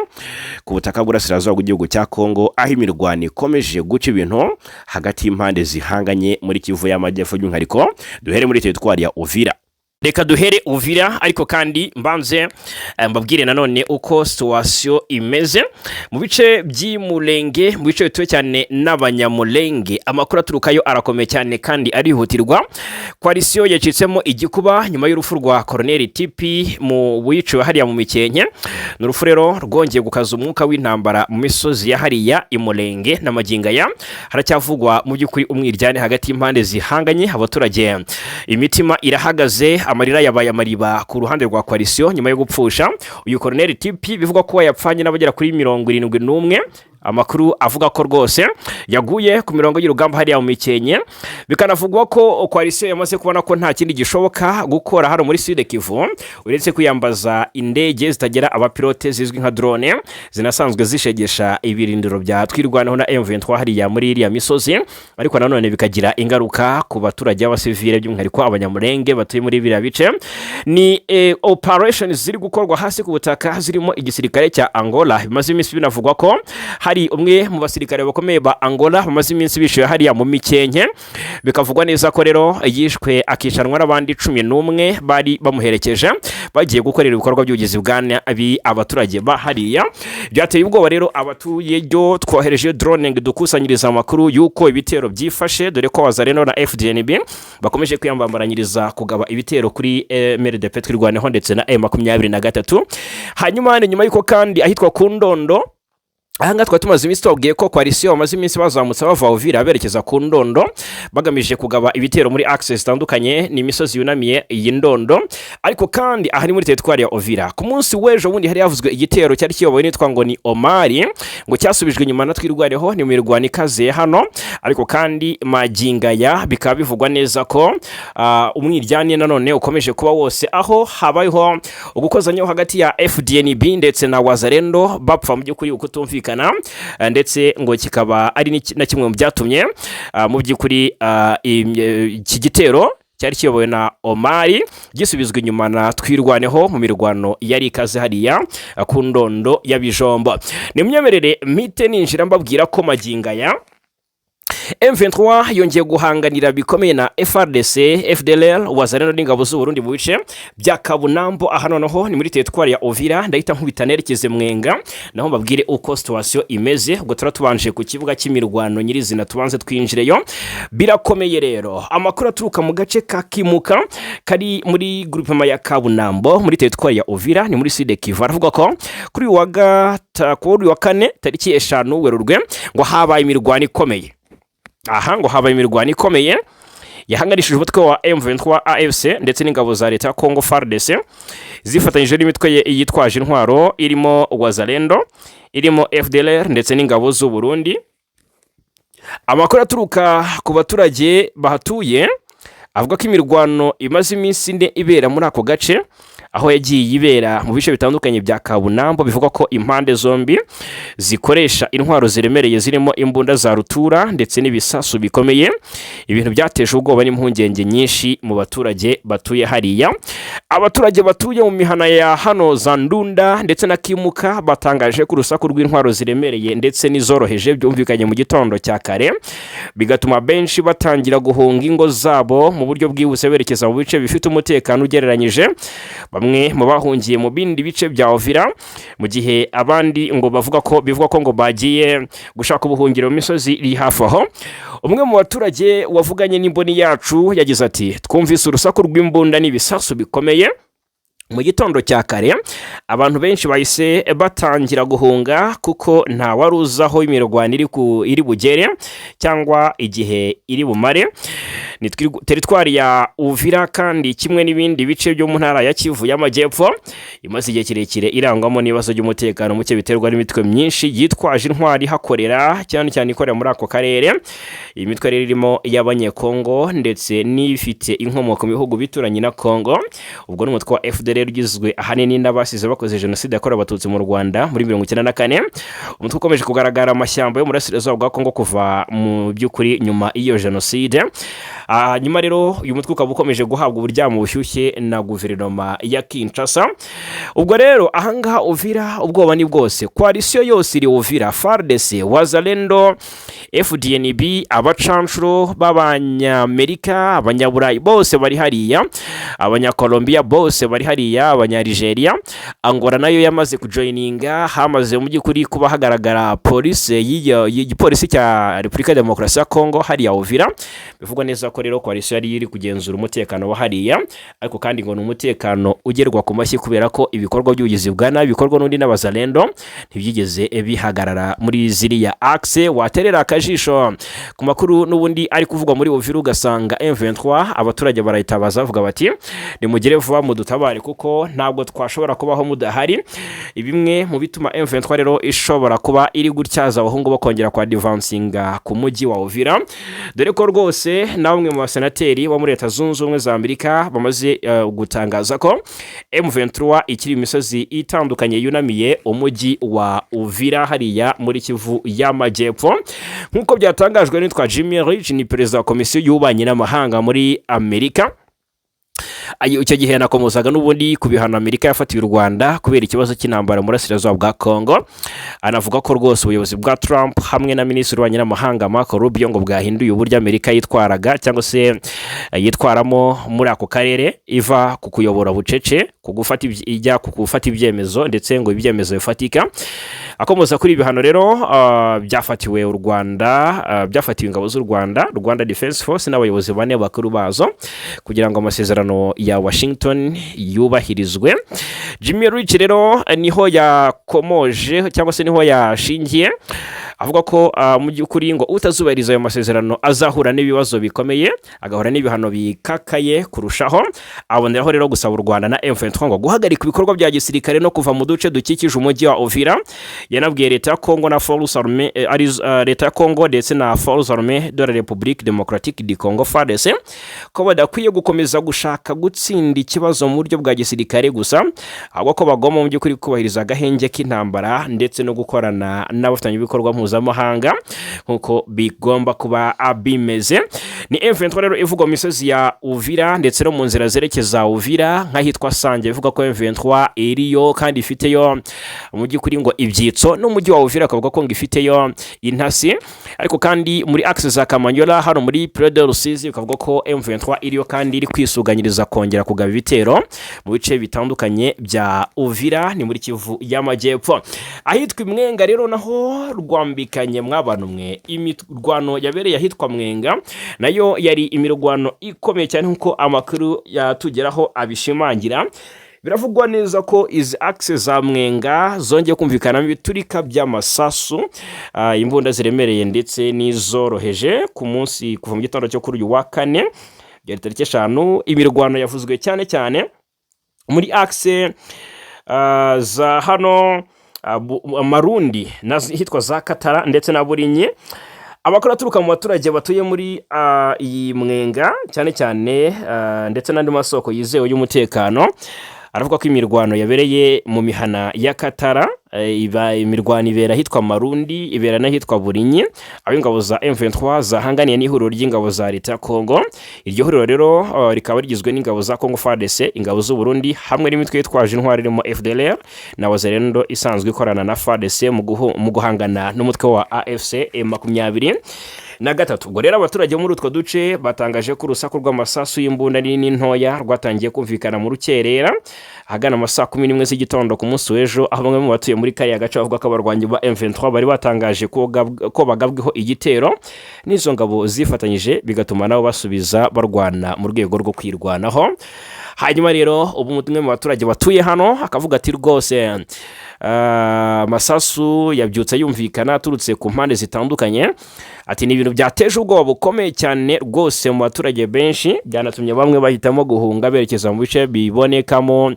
ku butaka bw'Uburasirazuba bw'igihugu cya Kongo, aho imirwano ikomeje guca ibintu hagati y'impande zihanganye muri Kivu y'Amajyepfo. By'umwihariko duhere muri teritwari ya Uvira. Reka duhere Uvira, ariko kandi mbanze mbabwire nanone uko situation imeze mu bice by'Imulenge, mu bice bituwe cyane n'Abanyamulenge. Amakuru aturukayo arakomeye cyane kandi arihutirwa. Coalition yacitsemo igikuba nyuma y'urupfu rwa Koroneli Tipi mu wiciwe hariya mu Mikenke. Ni urupfu rero rwongeye gukaza umwuka w'intambara mu misozi ya hariya Imulenge. N'amagingo aya haracyavugwa mu by'ukuri umwiryane hagati y'impande zihanganye. Abaturage imitima irahagaze, amarira yabaye amariba ku ruhande rwa coalition nyuma yo gupfusha uyu Koroneli Tipi, bivugwa ko yapfanye n'abagera kuri 71. Amakuru avuga ko rwose yaguye ku mirongo y'urugamba hariya mu Mikenke. Bikanavugwa ko coalition yamaze kubona ko nta kindi gishoboka gukora hano muri Sud Kivu uretse kwiyambaza indege zitagira abapilote zizwi nka drone, zinasanzwe zishegesha ibirindiro bya Twirwaneho na M23 hariya muri iriya misozi, ariko nanone bikagira ingaruka ku baturage b'abasivile, by'umwihariko Abanyamurenge batuye muri biriya bice. Ni operation ziri gukorwa hasi ku butaka zirimo igisirikare cya Angola. Bimaze iminsi binavugwa ko hari umwe mu basirikare bakomeye ba Angola bamaze iminsi bishyuye hariya mu Mikenke. Bikavugwa neza ko rero yishwe akicanwa n'abandi 11 bari bamuherekeje bagiye gukorera ibikorwa by'ubugizi bwa nabi abaturage ba hariya. Byateye ubwoba rero abatuye ryo. Twohereje drone ngo dukusanyiriza amakuru y'uko ibitero byifashe, dore ko Wazalendo na FDNB bakomeje kwiyambambaranyiriza kugaba ibitero kuri MRDP Twirwaneho ndetse na M23. Hanyuma ni nyuma y'uko kandi ahitwa ku Ndondo Ahangaha twari tumaze iminsi tubabwiye ko coalition bamaze iminsi bazamutse bava Uvira berekeza ku Ndondo, bagamije kugaba ibitero muri axe zitandukanye. Ni imisozi yunamiye iyi Ndondo, ariko kandi aha ni muri teritwari ya Uvira. Ku munsi w'ejo bundi hari havuzwe igitero cyari kiyobowe n'itwa ngo ni Omari, ngo cyasubijwe inyuma na Twirwaneho. Ni mu mirwano ikaze hano, ariko kandi magingaya bikaba bivugwa neza ko umwiryane nanone ukomeje kuba wose, aho habayeho ugukozanyaho hagati ya FDNB ndetse na Wazalendo, bapfa mu by'ukuri ukutumvikana, ndetse ngo kikaba ari na kimwe mu byatumye mu by'ukuri iki gitero cyari kiyobowe na Omari gisubizwa inyuma na Twirwaneho mu mirwano yari ikaze hariya ku Ndondo ya Bijombo. Nimyemerere mpite ninjira mbabwira ko magingaya M23 yongeye guhanganira bikomeye na FARDC, FDLR, Wazalendo n'ingabo z'u Burundi mu bice bya Kabunambo. Aha noneho ni muri teritwari ya Uvira. Ndahita nkubita nerekeze Mwenga, naho mbabwire uko situation imeze. Ubwo tura tubanje ku kibuga cy'imirwano nyirizina, tubanze twinjireyo. Birakomeye rero. Amakuru aturuka mu gace ka Kimuka kari muri groupement ya Kabunambo muri teritwari ya Uvira, ni muri Sud Kivu, aravuga ko kuri uyu wa kane tariki 5 Werurwe ngo habaye imirwano ikomeye. Aha ngo habaye imirwano ikomeye yahanganishije umutwe wa M23 AFC ndetse n'ingabo za leta ya Congo FARDC, zifatanyije n'imitwe yitwaje intwaro irimo Wazalendo, irimo FDLR ndetse n'ingabo z'u Burundi. Amakuru aturuka ku baturage bahatuye avuga ko imirwano imaze iminsi 4 ibera muri ako gace, aho yagiye ibera mu bice bitandukanye bya Kabunambo. Bivugwa ko impande zombi zikoresha intwaro ziremereye zirimo imbunda za rutura ndetse n'ibisasu bikomeye, ibintu byateje ubwoba n'impungenge nyinshi mu baturage batuye hariya. Abaturage batuye mu mihana ya hano za Ndunda ndetse na Kimuka batangaje ko urusaku rw'intwaro ziremereye ndetse n'izoroheje byumvikanye mu gitondo cya kare, bigatuma benshi batangira guhunga ingo zabo mu buryo bwihuse berekeza mu bice bifite umutekano ugereranyije. Bamwe mu bahungiye mu bindi bice bya Uvira, mu gihe abandi ngo bavuga ko bivugwa ko ngo bagiye gushaka ubuhungiro mu misozi iri hafi aho. Umwe mu baturage wavuganye n'imboni yacu yagize ati: "Twumvise urusaku rw'imbunda n'ibisasu bikomeye mu gitondo cya kare. Abantu benshi bahise batangira guhunga kuko nta wari uzi aho imirwano iri bugere cyangwa igihe iri bumare." Ni teritwari ya Uvira kandi, kimwe n'ibindi bice byo mu ntara ya Kivu y'Amajyepfo, imaze igihe kirekire irangwamo n'ibibazo by'umutekano muke biterwa n'imitwe myinshi yitwaje intwari ihakorera, cyane cyane ikorera muri ako karere. Iyi mitwe rero irimo iy'Abanyekongo ndetse n'ifite inkomoko mu bihugu bituranye na Kongo. Ubwo ni umutwe wa FDLR ugizwe ahanini n'abasize bakoze jenoside yakorewe Abatutsi mu Rwanda muri 94, umutwe ukomeje kugaragara amashyamba yo mu burasirazuba bwa Kongo kuva mu by'ukuri nyuma y'iyo jenoside. Hanyuma rero uyu mutwe ukaba ukomeje guhabwa uburyamo bushyushye na guverinoma ya Kinshasa. Ubwo rero ahangaha Uvira ubwoba ni bwose, coalition yose iri Uvira: FARDC, Wazalendo, FDNB, abacanshuro b'Abanyamerika, Abanyaburayi bose bari hariya, Abanyakolombiya bose bari hariya, Abanyarigeria. Angola nayo yamaze kujoininga. Hamaze mu by'ukuri kuba hagaragara polisi y'igipolisi cya Repubulika ya Demokarasi ya Kongo hariya Uvira. Bivugwa neza ko rero coalition yari iri kugenzura umutekano wa hariya, ariko kandi ngo ni umutekano ugerwa ku mashyi, kubera ko ibikorwa by'ubugizi bwa nabi bikorwa n'undi n'Abazalendo ntibyigeze bihagarara muri ziriya axe. Waterera akajisho ku makuru n'ubundi ari kuvugwa muri Uvira, ugasanga M23 abaturage barayitabaza bavuga bati: "Nimugere vuba mudutabare, kuko ntabwo twashobora kubaho mudahari." Bimwe mu bituma M23 rero ishobora kuba iri gutyaza abahungu bakongera kwa advancinga ku mujyi wa Uvira, dore ko rwose na bamwe mu basenateri bo muri Leta Zunze Ubumwe za Amerika bamaze gutangaza ko M23 ikiri imisozi itandukanye yunamiye umujyi wa Uvira hariya muri Kivu y'Amajyepfo, nk'uko byatangajwe n'uwitwa Jimmy Rich, ni perezida wa komisiyo y'ububanyi n'amahanga muri Amerika. Icyo gihe yanakomozaga n'ubundi ku bihano Amerika yafatiye u Rwanda kubera ikibazo cy'intambara mu burasirazuba bwa Congo, anavuga ko rwose ubuyobozi bwa Trump hamwe na minisitiri w'ububanyi n'amahanga Marco Rubio ngo bwahinduye uburyo Amerika yitwaraga cyangwa se yitwaramo muri ako karere, iva ku kuyobora bucece ku gufata ijya ku gufata ibyemezo, ndetse ngo ibyemezo bifatika. Akomoza kuri ibi bihano rero byafatiwe u Rwanda, byafatiwe ingabo z'u Rwanda, Rwanda Defense Force, n'abayobozi bane bakuru bazo, kugira ngo amasezerano ya Washington yubahirizwe. Jimmy Rich rero niho yakomoje cyangwa se niho yashingiye avuga ko mu by'ukuri ngo utazubahiriza ayo masezerano azahura n'ibibazo bikomeye, agahura n'ibihano bikakaye kurushaho. Aboneraho rero gusaba u Rwanda na M23 ngo guhagarika ibikorwa bya gisirikare no kuva mu duce dukikije umujyi wa Uvira. Yanabwiye leta ya Congo na Force Armée ari leta ya Congo ndetse na Force Armée de la République Démocratique du Congo, FARDC, ko badakwiye gukomeza gushaka gutsinda ikibazo mu buryo bwa gisirikare gusa, ahubwo ko bagomba mu by'ukuri kubahiriza agahenge k'intambara ndetse no gukorana n'abafatanyabikorwa mpuzamahanga nk'uko bigomba kuba bimeze. Ni M23 rero ivugwa mu misozi ya Uvira ndetse no mu nzira zerekeza Uvira nk'ahitwa Sange, ivuga ko M23 iriyo kandi ifiteyo mu by'ukuri ngo ibyitso, n'umujyi wa Uvira akavuga ko ngo ifiteyo intasi. Ariko kandi muri axe za Kamanyola hano muri Près de Rusizi bikavuga ko M23 iriyo kandi iri kwisuganyiriza kongera kugaba ibitero mu bice bitandukanye bya Uvira, ni muri Kivu y'Amajyepfo. Ahitwa Mwenga rero naho rwambikanye mw'abantu mwe. Imirwano yabereye ahitwa Mwenga nayo yari imirwano ikomeye cyane nk'uko amakuru yatugeraho abishimangira. Biravugwa neza ko izi axe za Mwenga zongeye kumvikanamo ibiturika by'amasasu, imbunda ziremereye ndetse n'izoroheje ku munsi kuva mu gitondo cyo kuri uyu wa kane, byari tariki 5. Imirwano yavuzwe cyane cyane muri axe za hano Marundi n'ahitwa za Katara ndetse na Burinyi. Amakuru aturuka mu baturage batuye muri iyi Mwenga cyane cyane ndetse n'andi masoko yizewe y'umutekano aravuga ko imirwano yabereye mu mihana ya Katara, iba imirwano ibera ahitwa Marundi, ibera n'ahitwa Burinyi, aho ingabo za M23 zahanganiye n'ihuriro ry'ingabo za leta ya Congo. Iryo huriro rero rikaba rigizwe n'ingabo za Congo FARDC, ingabo z'u Burundi hamwe n'imitwe yitwaje intwari irimo FDLR na Wazalendo isanzwe ikorana na FARDC mu guhangana n'umutwe wa AFC M23. Ubwo rero abaturage bo muri utwo duce batangaje ko urusaku rw'amasasu y'imbunda nini ntoya rwatangiye kumvikana mu rukerera ahagana amasaa 11 z'igitondo ku munsi w'ejo, aho bamwe mu batuye muri kariya gace bavuga ko abarwanyi ba M23 bari batangaje ko bagabweho igitero n'izo ngabo zifatanyije, bigatuma nabo basubiza barwana mu rwego rwo kwirwanaho. Hanyuma rero ubu umwe mu baturage batuye hano akavuga ati: "Rwose amasasu yabyutse yumvikana aturutse ku mpande zitandukanye." Ati: "Ni ibintu byateje ubwoba bukomeye cyane rwose mu baturage benshi, byanatumye bamwe bahitamo guhunga berekeza mu bice bibonekamo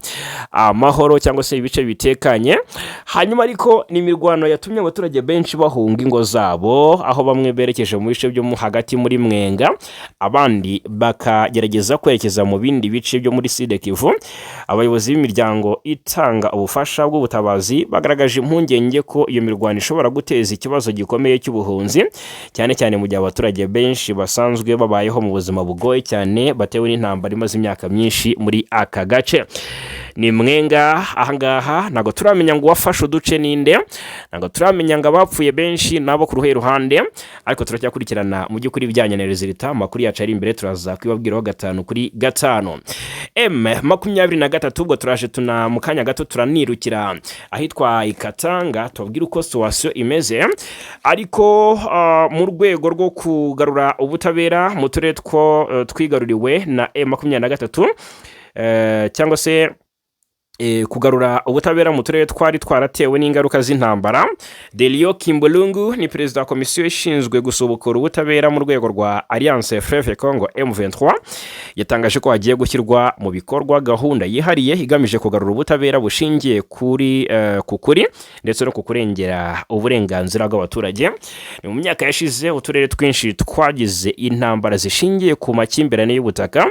amahoro cyangwa se ibice bitekanye." Hanyuma ariko ni imirwano yatumye abaturage benshi bahunga ingo zabo, aho bamwe berekeje mu bice byo mo hagati muri Mwenga, abandi bakagerageza kwerekeza mu bindi bice byo muri Sud Kivu. Abayobozi b'imiryango itanga ubufasha bw'ubutabazi bagaragaje impungenge ko iyo mirwano ishobora guteza ikibazo gikomeye cy'ubuhunzi, cyane cyane mu gihe abaturage benshi basanzwe babayeho mu buzima bugoye cyane batewe n'intambara imaze imyaka myinshi muri aka gace. Ni Mwenga ahangaha. Ntabwo turamenya ngo uwafashe uduce ninde, ntabwo turamenya ngo abapfuye benshi nabo ku ruhe ruhande, ariko turacyakurikirana mu by'ukuri ibijyanye na résultat. Amakuru yacu ari imbere turaza kubibabwiraho gatanu kuri gatanu. M23, ubwo turaje tuna mu kanya gato turanirukira ahitwa Ikatanga tubabwire uko situation imeze. Ariko mu rwego rwo kugarura ubutabera mu turere two twigaruriwe na M23, cyangwa se kugarura ubutabera mu turere twari twaratewe n'ingaruka z'intambara, Delio Kimbulungu ni perezida wa komisiyo ishinzwe gusubukura ubutabera mu rwego rwa Alliance Fleuve Congo M23, yatangaje ko hagiye gushyirwa mu bikorwa gahunda yihariye igamije kugarura ubutabera bushingiye ku kuri ndetse no ku kurengera uburenganzira bw'abaturage. Ni mu myaka yashize uturere twinshi twagize intambara zishingiye ku makimbirane y'ubutaka,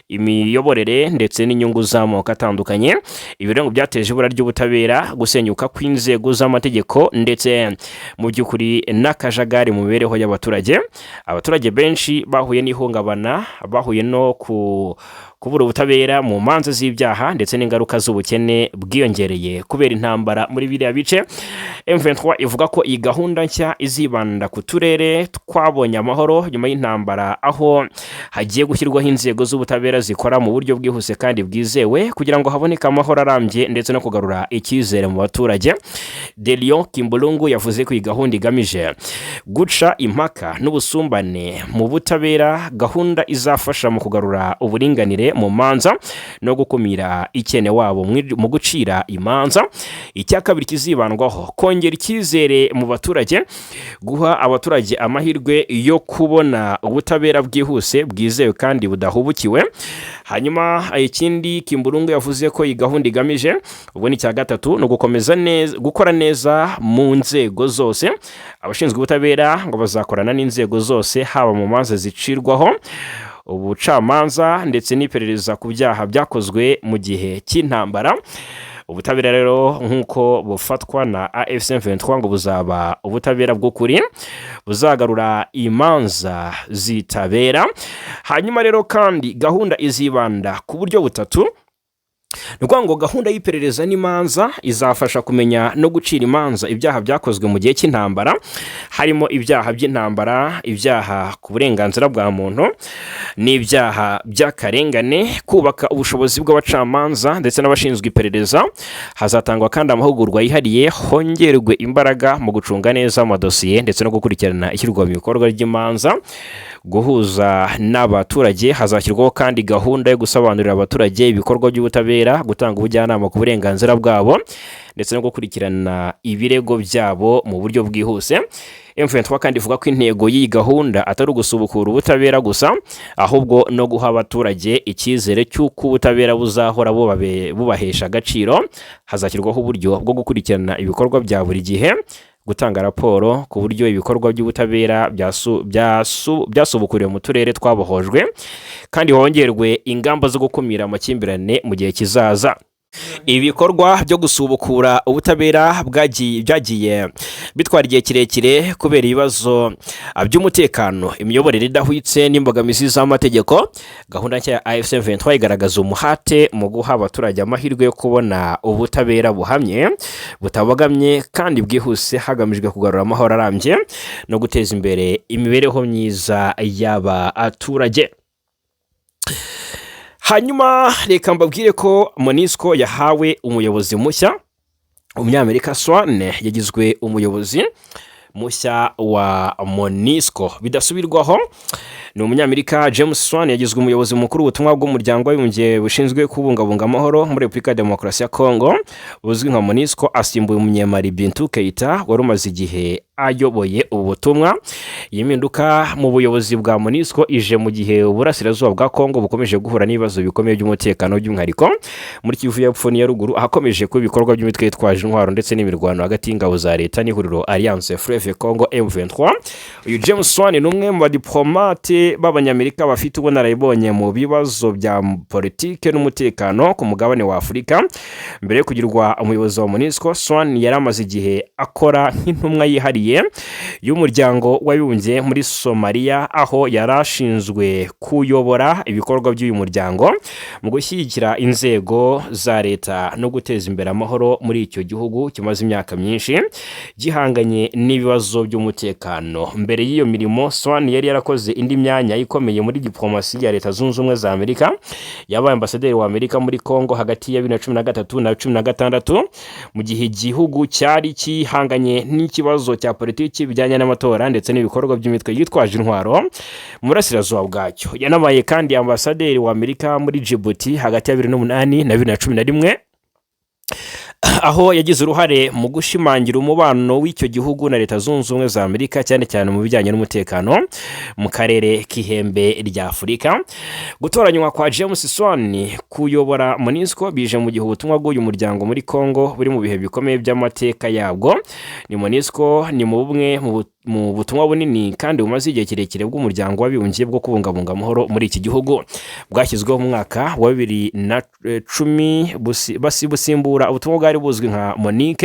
imiyoborere ndetse n'inyungu z'amoko atandukanye. Ibi rero ngo byateje ibura ry'ubutabera, gusenyuka kw'inzego z'amategeko ndetse mu by'ukuri n'akajagari mu mibereho y'abaturage. Abaturage benshi bahuye n'ihungabana, bahuye no kubura ubutabera mu manza z'ibyaha ndetse n'ingaruka z'ubukene bwiyongereye kubera intambara muri biriya bice. M23 ivuga ko iyi gahunda nshya izibanda ku turere twabonye amahoro nyuma y'intambara, aho hagiye gushyirwaho inzego z'ubutabera zikora mu buryo bwihuse kandi bwizewe kugira ngo haboneke amahoro arambye ndetse no kugarura icyizere mu baturage. Delion Kimbulungu yavuze ko iyi gahunda igamije guca impaka n'ubusumbane mu butabera, gahunda izafasha mu kugarura uburinganire. bwihuse mu manza no gukumira icyenewabo mu gucira imanza. Icya kabiri kizibandwaho, kongera icyizere mu baturage, guha abaturage amahirwe yo kubona ubutabera bwihuse, bwizewe kandi budahubukiwe. Hanyuma ikindi Kimburungu yavuze ko iyi gahunda igamije, ubwo ni icya gatatu, ni ugukomeza neza gukora neza mu nzego zose. Abashinzwe ubutabera ngo bazakorana n'inzego zose, haba mu manza zicirwaho ubucamanza ndetse n'iperereza ku byaha byakozwe mu gihe cy'intambara. Ubutabera rero nk'uko bufatwa na AFC M23 ngo buzaba ubutabera bw'ukuri, buzagarura imanza zitabera. Hanyuma rero kandi gahunda izibanda ku buryo butatu. Ni ukuvuga ngo gahunda y'iperereza n'imanza izafasha kumenya no gucira imanza ibyaha byakozwe mu gihe cy'intambara, harimo ibyaha by'intambara, ibyaha ku burenganzira bwa muntu n'ibyaha by'akarengane, kubaka ubushobozi bw'abacamanza ndetse n'abashinzwe iperereza. Hazatangwa kandi amahugurwa yihariye, hongerwe imbaraga mu gucunga neza amadosiye ndetse no gukurikirana ishyirwa mu bikorwa ry'imanza. Guhuza n'abaturage, hazashyirwaho kandi gahunda yo gusobanurira abaturage ibikorwa by'ubutabera, gutanga ubujyanama ku burenganzira bwabo ndetse no gukurikirana ibirego byabo mu buryo bwihuse. M23 kandi ivuga ko intego y'iyi gahunda atari ugusubukura ubutabera gusa, ahubwo no guha abaturage icyizere cy'uko ubutabera buzahora bubahesha agaciro. Hazashyirwaho uburyo bwo gukurikirana ibikorwa bya buri gihe, gutanga raporo ku buryo ibikorwa by'ubutabera byasubukuriwe mu turere twabohojwe, kandi hongerwe ingamba zo gukumira amakimbirane mu gihe kizaza. Ibikorwa byo gusubukura ubutabera byagiye bitwara igihe kirekire kubera ibibazo by'umutekano, imiyoborere idahwitse n'imbogamizi z'amategeko. Gahunda nshya ya AFC M23 igaragaza umuhate mu guha abaturage amahirwe yo kubona ubutabera buhamye, butabogamye kandi bwihuse, hagamijwe kugarura amahoro arambye no guteza imbere imibereho myiza y'abaturage. Hanyuma reka mbabwire ko MONUSCO yahawe umuyobozi mushya. Umunyamerika Swan yagizwe umuyobozi mushya wa MONUSCO bidasubirwaho. Ni Umunyamerika James Swan yagizwe umuyobozi mukuru w'ubutumwa bw'Umuryango w'Abibumbye bushinzwe kubungabunga amahoro muri Repubulika ya Demokarasi ya Kongo, buzwi nka MONUSCO. Asimbuye Umunyamali Bintou Keita wari umaze igihe ayoboye ubu butumwa. Iyi mpinduka mu buyobozi bwa MONUSCO ije mu gihe uburasirazuba bwa Kongo bukomeje guhura n'ibibazo bikomeye by'umutekano, by'umwihariko muri Kivu y'Epfo n'iya Ruguru, ahakomeje kuba ibikorwa by'imitwe yitwaje intwaro ndetse n'imirwano hagati y'ingabo za leta n'ihuriro Alliance Fleuve Congo M23. Uyu James Swan ni umwe mu badiplomate b'Abanyamerika bafite ubunararibonye mu bibazo bya politike n'umutekano ku mugabane wa Afurika. Mbere yo kugirwa umuyobozi wa MONUSCO, Swan yari amaze igihe akora nk'intumwa yihariye y'Umuryango w'Abibumbye muri Somaliya, aho yari ashinzwe kuyobora ibikorwa by'uyu muryango mu gushyigikira inzego za leta no guteza imbere amahoro muri icyo gihugu kimaze imyaka myinshi gihanganye n'ibibazo by'umutekano. Mbere y'iyo mirimo, Swan yari yarakoze indi myanya ikomeye muri diplomasi ya Leta Zunze Ubumwe za Amerika. Yabaye ambasaderi wa Amerika muri Congo hagati ya 2013 na 16, mu gihe igihugu cyari gihanganye n'ikibazo cya politiki bijyanye n'amatora ndetse n'ibikorwa by'imitwe yitwaje intwaro mu burasirazuba bwacyo. Yanabaye kandi ambasaderi wa Amerika muri Djibouti hagati ya 2008 na 2011, aho yagize uruhare mu gushimangira umubano w'icyo gihugu na Leta Zunze Ubumwe za Amerika, cyane cyane mu bijyanye n'umutekano mu karere k'ihembe rya Afurika. Gutoranywa kwa James Swan kuyobora MONUSCO bije mu gihe ubutumwa bw'uyu muryango muri Congo buri mu bihe bikomeye by'amateka yabwo. Ni MONUSCO ni mu bumwe mu butumwa bunini kandi bumaze igihe kirekire bw'Umuryango w'Abibumbye bwo kubungabunga amahoro muri iki gihugu. Bwashyizweho mu mwaka wa 2010, busimbura ubutumwa bwari buzwi nka MONUC,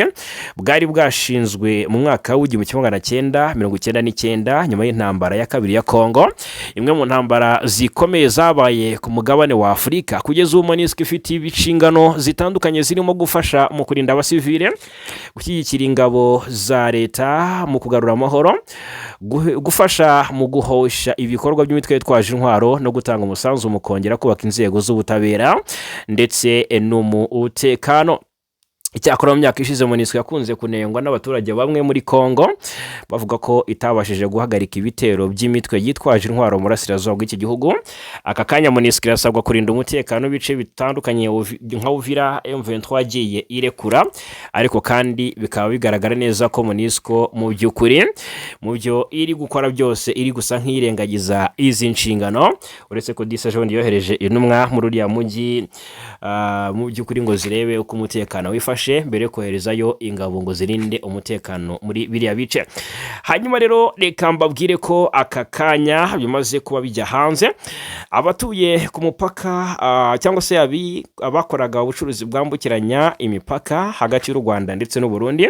bwari bwashinzwe mu mwaka w'1999 nyuma y'intambara ya kabiri ya Congo, imwe mu ntambara zikomeye zabaye ku mugabane wa Afurika. Kugeza ubu MONUSCO ifite inshingano zitandukanye zirimo gufasha mu kurinda abasivile, gushyigikira ingabo za leta mu kugarura amahoro, gufasha mu guhosha ibikorwa by'imitwe yitwaje intwaro no gutanga umusanzu mu kongera kubaka inzego z'ubutabera ndetse n'umutekano. Icyakora mu myaka ishize, MONUSCO yakunze kunengwa n'abaturage bamwe muri Congo, bavuga ko itabashije guhagarika ibitero by'imitwe yitwaje intwaro mu burasirazuba bw'iki gihugu. Aka kanya MONUSCO irasabwa kurinda umutekano w'ibice bitandukanye nka Uvira M23 yagiye irekura, ariko kandi bikaba bigaragara neza ko MONUSCO mu by'ukuri mu byo iri gukora byose iri gusa nk'irengagiza izi nshingano, uretse ko disa ejo bundi yohereje intumwa muri uriya mujyi mu by'ukuri ngo zirebe uko umutekano wifashe mbere yo koherezayo ingabo ngo zirinde umutekano muri biriya bice. Hanyuma rero reka mbabwire ko aka kanya bimaze kuba bijya hanze, abatuye ku mupaka cyangwa se abakoraga ubucuruzi bwambukiranya imipaka hagati y'u Rwanda ndetse n'u Burundi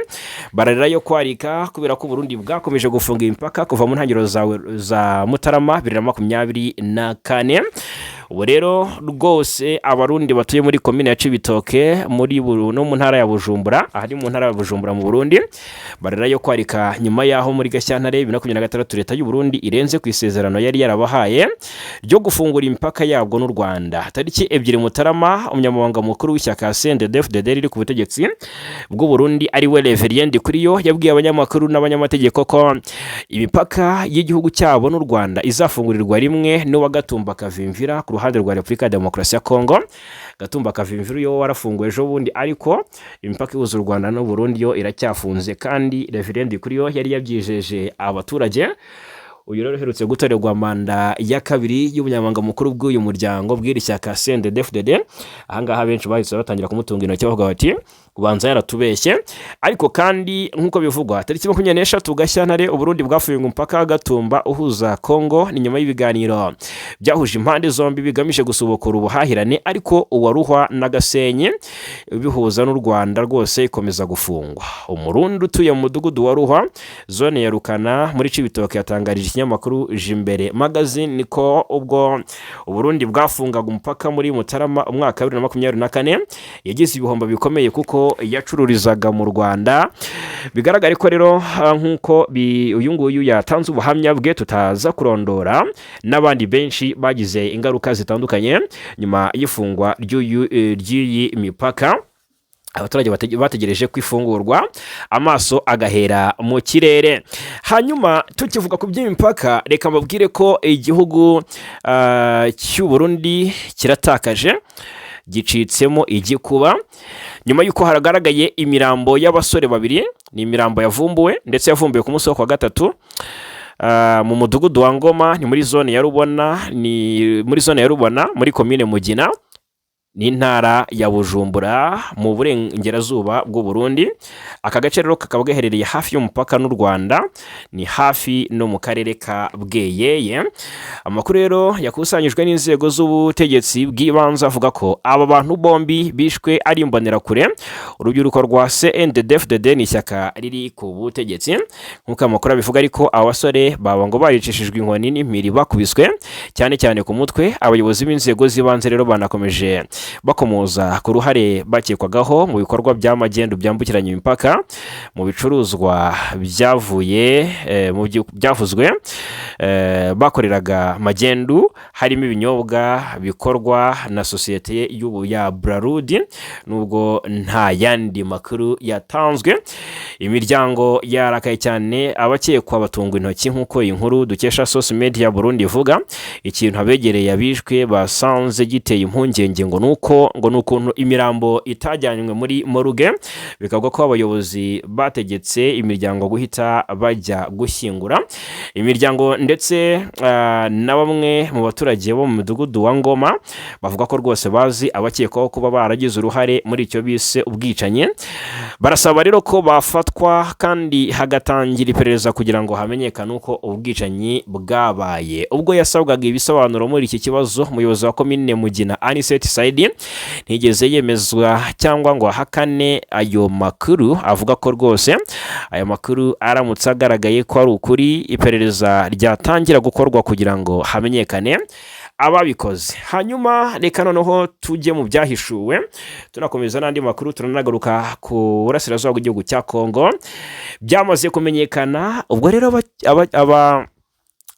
bararirayo kwarika, kubera ko Burundi bwakomeje gufunga imipaka kuva mu ntangiriro za Mutarama 2024. Ubu rero rwose Abarundi batuye muri komine ya Cibitoke muri no mu ntara ya Bujumbura, ahari mu ntara ya Bujumbura mu Burundi, bararirayo kwarika nyuma y'aho muri Gashyantare 2026 leta y'u Burundi irenze ku isezerano yari yarabahaye ryo gufungura imipaka yabwo n'u Rwanda. Tariki 2 Mutarama, umunyamabanga mukuru w'ishyaka CNDD-FDD riri ku butegetsi bw'u Burundi, ari we Reverien Ndikuriyo, yabwiye abanyamakuru n'abanyamategeko ko imipaka y'igihugu cyabo n'u Rwanda izafungurirwa rimwe n'uwa Gatumba Kavimvira ku ruhande rwa Repubulika ya Demokarasi ya Kongo. Gatumba Kavimvira yo warafunguwe ejo bundi, ariko imipaka ihuza u Rwanda n'u Burundi yo iracyafunze, kandi Reverien Ndikuriyo yari yabyijeje abaturage. Uyu rero uherutse gutorerwa manda ya kabiri y'ubunyamabanga mukuru bw'uyu muryango bw'iri shyaka CNDD-FDD, ahangaha benshi bahise batangira kumutunga intoki bavuga bati ubanza yaratubeshye. Ariko kandi nk'uko bivugwa, tariki 23 Gashyantare Uburundi bwafunguye umupaka wa Gatumba uhuza Kongo, ni nyuma y'ibiganiro byahuje impande zombi bigamije gusubukura ubuhahirane, ariko uwa Ruhwa na Gasenyi bihuza n'u Rwanda rwose ikomeza gufungwa. Umurundi utuye mu mudugudu wa Ruhwa, zone ya Rukana muri Cibitoke, yatangarije ikinyamakuru Jimbere Magazine niko ubwo Uburundi bwafungaga umupaka muri Mutarama umwaka wa 2024 yagize ibihombo bikomeye kuko yacururizaga mu Rwanda. Bigaragare ko rero nk'uko uyu nguyu yatanze ubuhamya bwe tutaza kurondora, n'abandi benshi bagize ingaruka zitandukanye nyuma y'ifungwa ry'iyi mipaka. Abaturage bategereje ko ifungurwa, amaso agahera mu kirere. Hanyuma tukivuga ku by'imipaka, reka mbabwire ko igihugu cy'u Burundi kiratakaje, gicitsemo igikuba nyuma y'uko hagaragaye imirambo y'abasore babiri. Ni imirambo yavumbuwe ndetse yavumbuwe ku munsi wo kuwa gatatu mu mudugudu wa Ngoma, ni muri zone ya Rubona, ni muri zone ya Rubona muri komine Mugina, ni intara ya Bujumbura mu burengerazuba bw'u Burundi. Aka gace rero kakaba gaherereye hafi y'umupaka n'u Rwanda, ni hafi no mu karere ka Bweyeye. Amakuru rero yakusanyijwe n'inzego z'ubutegetsi bw'ibanze avuga ko aba bantu bombi bishwe ari imbonerakure, urubyiruko rwa CNDD-FDD, ni ishyaka riri ku butegetsi nk'uko amakuru abivuga. Ariko aba basore baba ngo baricishijwe inkoni n'impiri, bakubiswe cyane cyane ku mutwe. Abayobozi b'inzego z'ibanze rero banakomeje bakomoza ku ruhare bakekwagaho mu bikorwa bya magendu byambukiranya imipaka mu bicuruzwa byavuye mu byavuzwe bakoreraga magendu, harimo ibinyobwa bikorwa na sosiyete y'ubu ya Brarudi, nubwo nta yandi makuru yatanzwe. Imiryango yarakaye cyane, abakekwa batungwa intoki nk'uko iyi nkuru dukesha Source Media Burundi ivuga. Ikintu abegereye abishwe basanze giteye impungenge ngo nuko ngo ni ukuntu imirambo itajyanywe muri morgue, bikavuga ko abayobozi bategetse imiryango guhita bajya gushyingura. Imiryango ndetse na bamwe mu baturage bo mu mudugudu wa Ngoma bavuga ko rwose bazi abakekwaho kuba baragize uruhare muri icyo bise ubwicanyi. Barasaba rero ko bafatwa kandi hagatangira iperereza kugira ngo hamenyekane uko ubwicanyi bwabaye. Ubwo yasabwaga ibisobanuro muri iki kibazo, umuyobozi wa komine Mugina, Anicet Saidi, ntigeze yemezwa cyangwa ngo ahakane ayo makuru. Avuga ko rwose aya makuru aramutse agaragaye ko ari ukuri, iperereza ryatangira gukorwa kugira ngo hamenyekane ababikoze. Hanyuma reka noneho tujye mu byahishuwe, tunakomeza n'andi makuru, turanagaruka ku burasirazuba bw'igihugu cya Kongo. Byamaze kumenyekana ubwo rero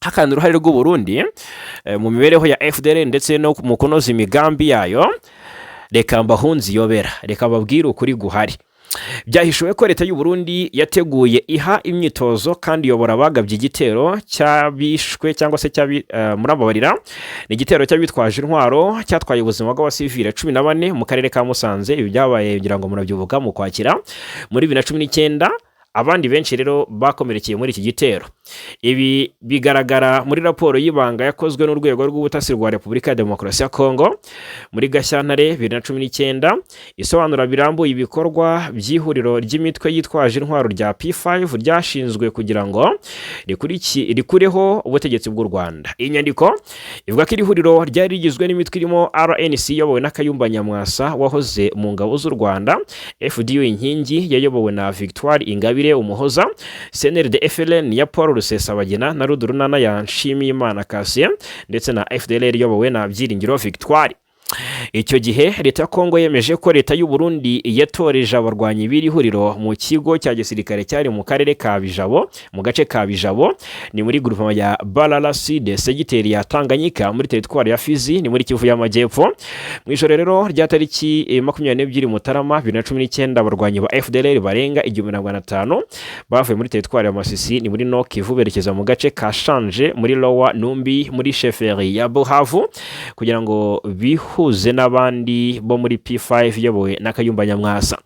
hakana uruhare rw'u Burundi mu mibereho ya FDLR ndetse no mu kunoza imigambi yayo. Reka mbahunze iyobera, reka mbabwire ukuri guhari. Byahishuwe ko leta y'u Burundi yateguye, iha imyitozo kandi iyobora abagabye igitero cy'abishwe cyangwa se cyabi, murababarira, ni igitero cy'abitwaje intwaro cyatwaye ubuzima bw'abasivile 14 mu karere ka Musanze. Ibi byabaye, ngira ngo murabyibuka, mu Kwakira muri 2019. Abandi benshi rero bakomerekeye muri iki gitero. Ibi bigaragara muri raporo y'ibanga yakozwe n'urwego rw'ubutasi rwa Repubulika ya Demokarasi ya Kongo muri Gashyantare 2019, isobanura birambuye ibikorwa by'ihuriro ry'imitwe yitwaje intwaro rya P5 ryashinzwe kugira ngo rikureho ubutegetsi bw'u Rwanda. Iyi nyandiko ivuga ko iri huriro ryari rigizwe n'imitwe irimo RNC iyobowe na Kayumba Nyamwasa wahoze mu ngabo z'u Rwanda, FDU Inkingi yayobowe na Victoire Ingabire Umuhoza, CNRD FLN ya Paul Rusesabagina na RUD-Urunana ya Nshimiyimana Cassien, ndetse na FDLR iyobowe na Byiringiro Victoire. Icyo gihe leta ya Kongo yemeje ko leta y'u Burundi yatoreje abarwanyi b'iri huriro mu kigo cya gisirikare cyari mu karere ka Bijabo, mu gace ka Bijabo, ni muri groupement ya Barara Sud, segiteri ya Tanganyika, muri teritwari ya Fizi, ni muri Kivu y'Amajyepfo. Mu ijoro rero rya tariki 22 Mutarama 2019, abarwanyi ba FDLR barenga 1500 bavuye muri teritwari ya Masisi, ni muri Nord Kivu, berekeza mu gace ka Shanje muri Lower Numbi, muri chefferie ya Buhavu, kugira ngo bihuze n'abandi bo muri P5 iyobowe na Kayumba Nyamwasa.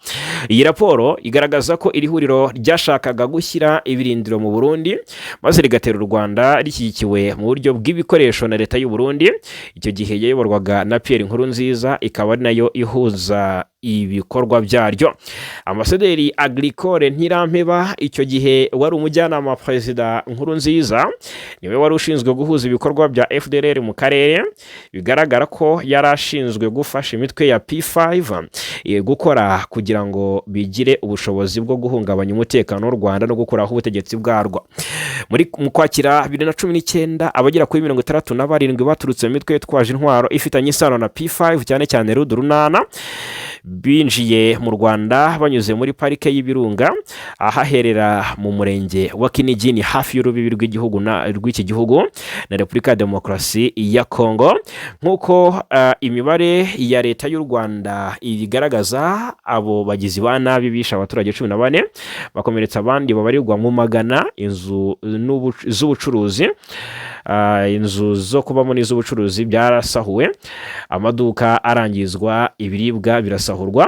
Iyi raporo igaragaza ko iri huriro ryashakaga gushyira ibirindiro mu Burundi maze rigatera u Rwanda rishyigikiwe mu buryo bw'ibikoresho na leta y'u Burundi, icyo gihe yayoborwaga na Pierre Nkurunziza, ikaba ari nayo ihuza ibikorwa byaryo. Ambasaderi Agricole Ntirampeba, icyo gihe wari umujyanama wa Perezida Nkurunziza, niwe wari ushinzwe guhuza ibikorwa bya FDLR mu karere. Bigaragara ko yari ashinzwe gufasha imitwe ya P5 gukora kugira ngo bigire ubushobozi bwo guhungabanya umutekano w'u Rwanda no gukuraho ubutegetsi bwarwo. Muri mu Kwakira 2019, abagera kuri 67 baturutse mu mitwe yitwaje intwaro ifitanye isano na P5, cyane cyane RUD-Urunana, binjiye mu Rwanda banyuze muri Parike y'Ibirunga ahaherera mu murenge wa Kinigi, ni hafi y'urubibi rw'igihugu na rw'iki gihugu na Repubulika ya Demokarasi ya Kongo. Nk'uko imibare ya leta y'u Rwanda ibigaragaza, abo bagizi ba nabi bishe abaturage 14, bakomeretsa abandi babarirwa mu magana. Inzu z'ubucuruzi, inzu zo kubamo n'iz'ubucuruzi byarasahuwe, amaduka arangizwa, ibiribwa birasahurwa.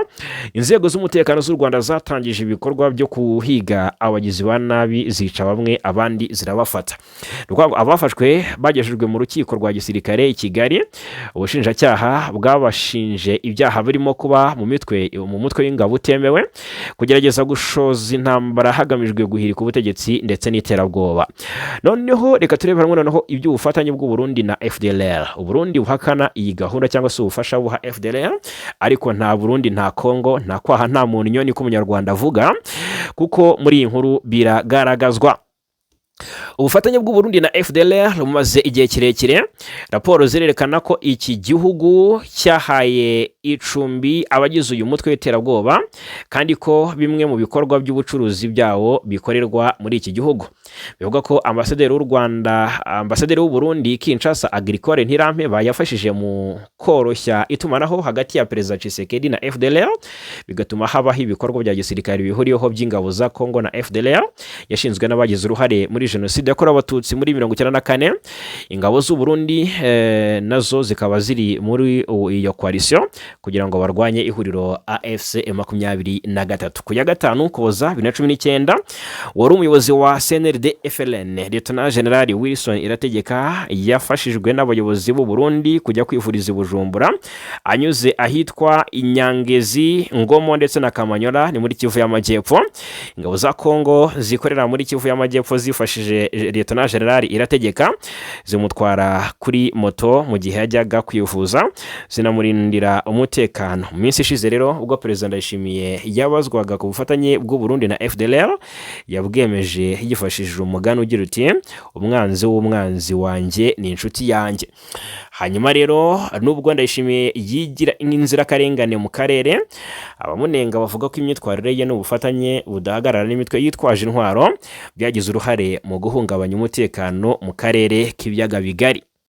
Inzego z'umutekano z'u Rwanda zatangije ibikorwa byo kuhiga abagizi ba nabi, zica bamwe, abandi zirabafata. Ni ukuvuga ngo abafashwe bagejejwe mu rukiko rwa gisirikare i Kigali. Ubushinjacyaha bwabashinje ibyaha birimo kuba mu mutwe w'ingabo utemewe, kugerageza gushoza intambara hagamijwe guhirika ubutegetsi, ndetse n'iterabwoba. Noneho reka turebe hamwe noneho iby'ubufatanye bw'u Burundi na FDLR. Uburundi buhakana iyi gahunda cyangwa se ubufasha buha FDLR, ariko nta Burundi nta Kongo, nta kwaha nta muntu, niko umunyarwanda avuga, kuko muri iyi nkuru biragaragazwa. Ubufatanye bw'u Burundi na FDLR bumaze igihe kirekire. Raporo zirerekana ko iki gihugu cyahaye icumbi abagize uyu mutwe w'iterabwoba, kandi ko bimwe mu bikorwa by'ubucuruzi byawo bikorerwa muri iki gihugu. Bivuga ko ambasaderi w'u Rwanda, ambasaderi w'u Burundi Kinshasa, Agricole Ntirampeba, yafashije mu koroshya itumanaho hagati ya Perezida Tshisekedi na FDLR, bigatuma habaho ibikorwa bya gisirikare bihuriyeho by'ingabo za Congo na FDLR yashinzwe n'abagize uruhare muri jenoside yakorewe Abatutsi muri 94. Ingabo z'u Burundi nazo zikaba ziri muri iyo coalition kugira ngo barwanye ihuriro AFC 23. Ku ya 5 Ukuboza 2019, wari umuyobozi wa CNRD FLN, Lieutenant General Wilson Irategeka, yafashijwe n'abayobozi b'u Burundi kujya kwivuriza i Bujumbura anyuze ahitwa Inyangezi, Ngomo ndetse na Kamanyola, ni muri Kivu y'Amajyepfo. Ingabo za Kongo zikorera muri Kivu y'Amajyepfo zifashije Lieutenant General Irategeka, zimutwara kuri moto mu gihe yajyaga kwivuza, zinamurindira umutekano. Mu minsi ishize rero, ubwo Perezida Ndayishimiye yabazwaga ku bufatanye bw'u Burundi na FDLR, yabwemeje yifashishije umugani ugira uti: "Umwanzi w'umwanzi wanjye ni inshuti yanjye." Hanyuma rero, nubwo Ndayishimiye yigira nk'inzirakarengane mu karere, abamunenga bavuga ko imyitwarire ye n'ubufatanye budahagarara n'imitwe yitwaje intwaro byagize uruhare mu guhungabanya umutekano mu karere k'Ibiyaga Bigari.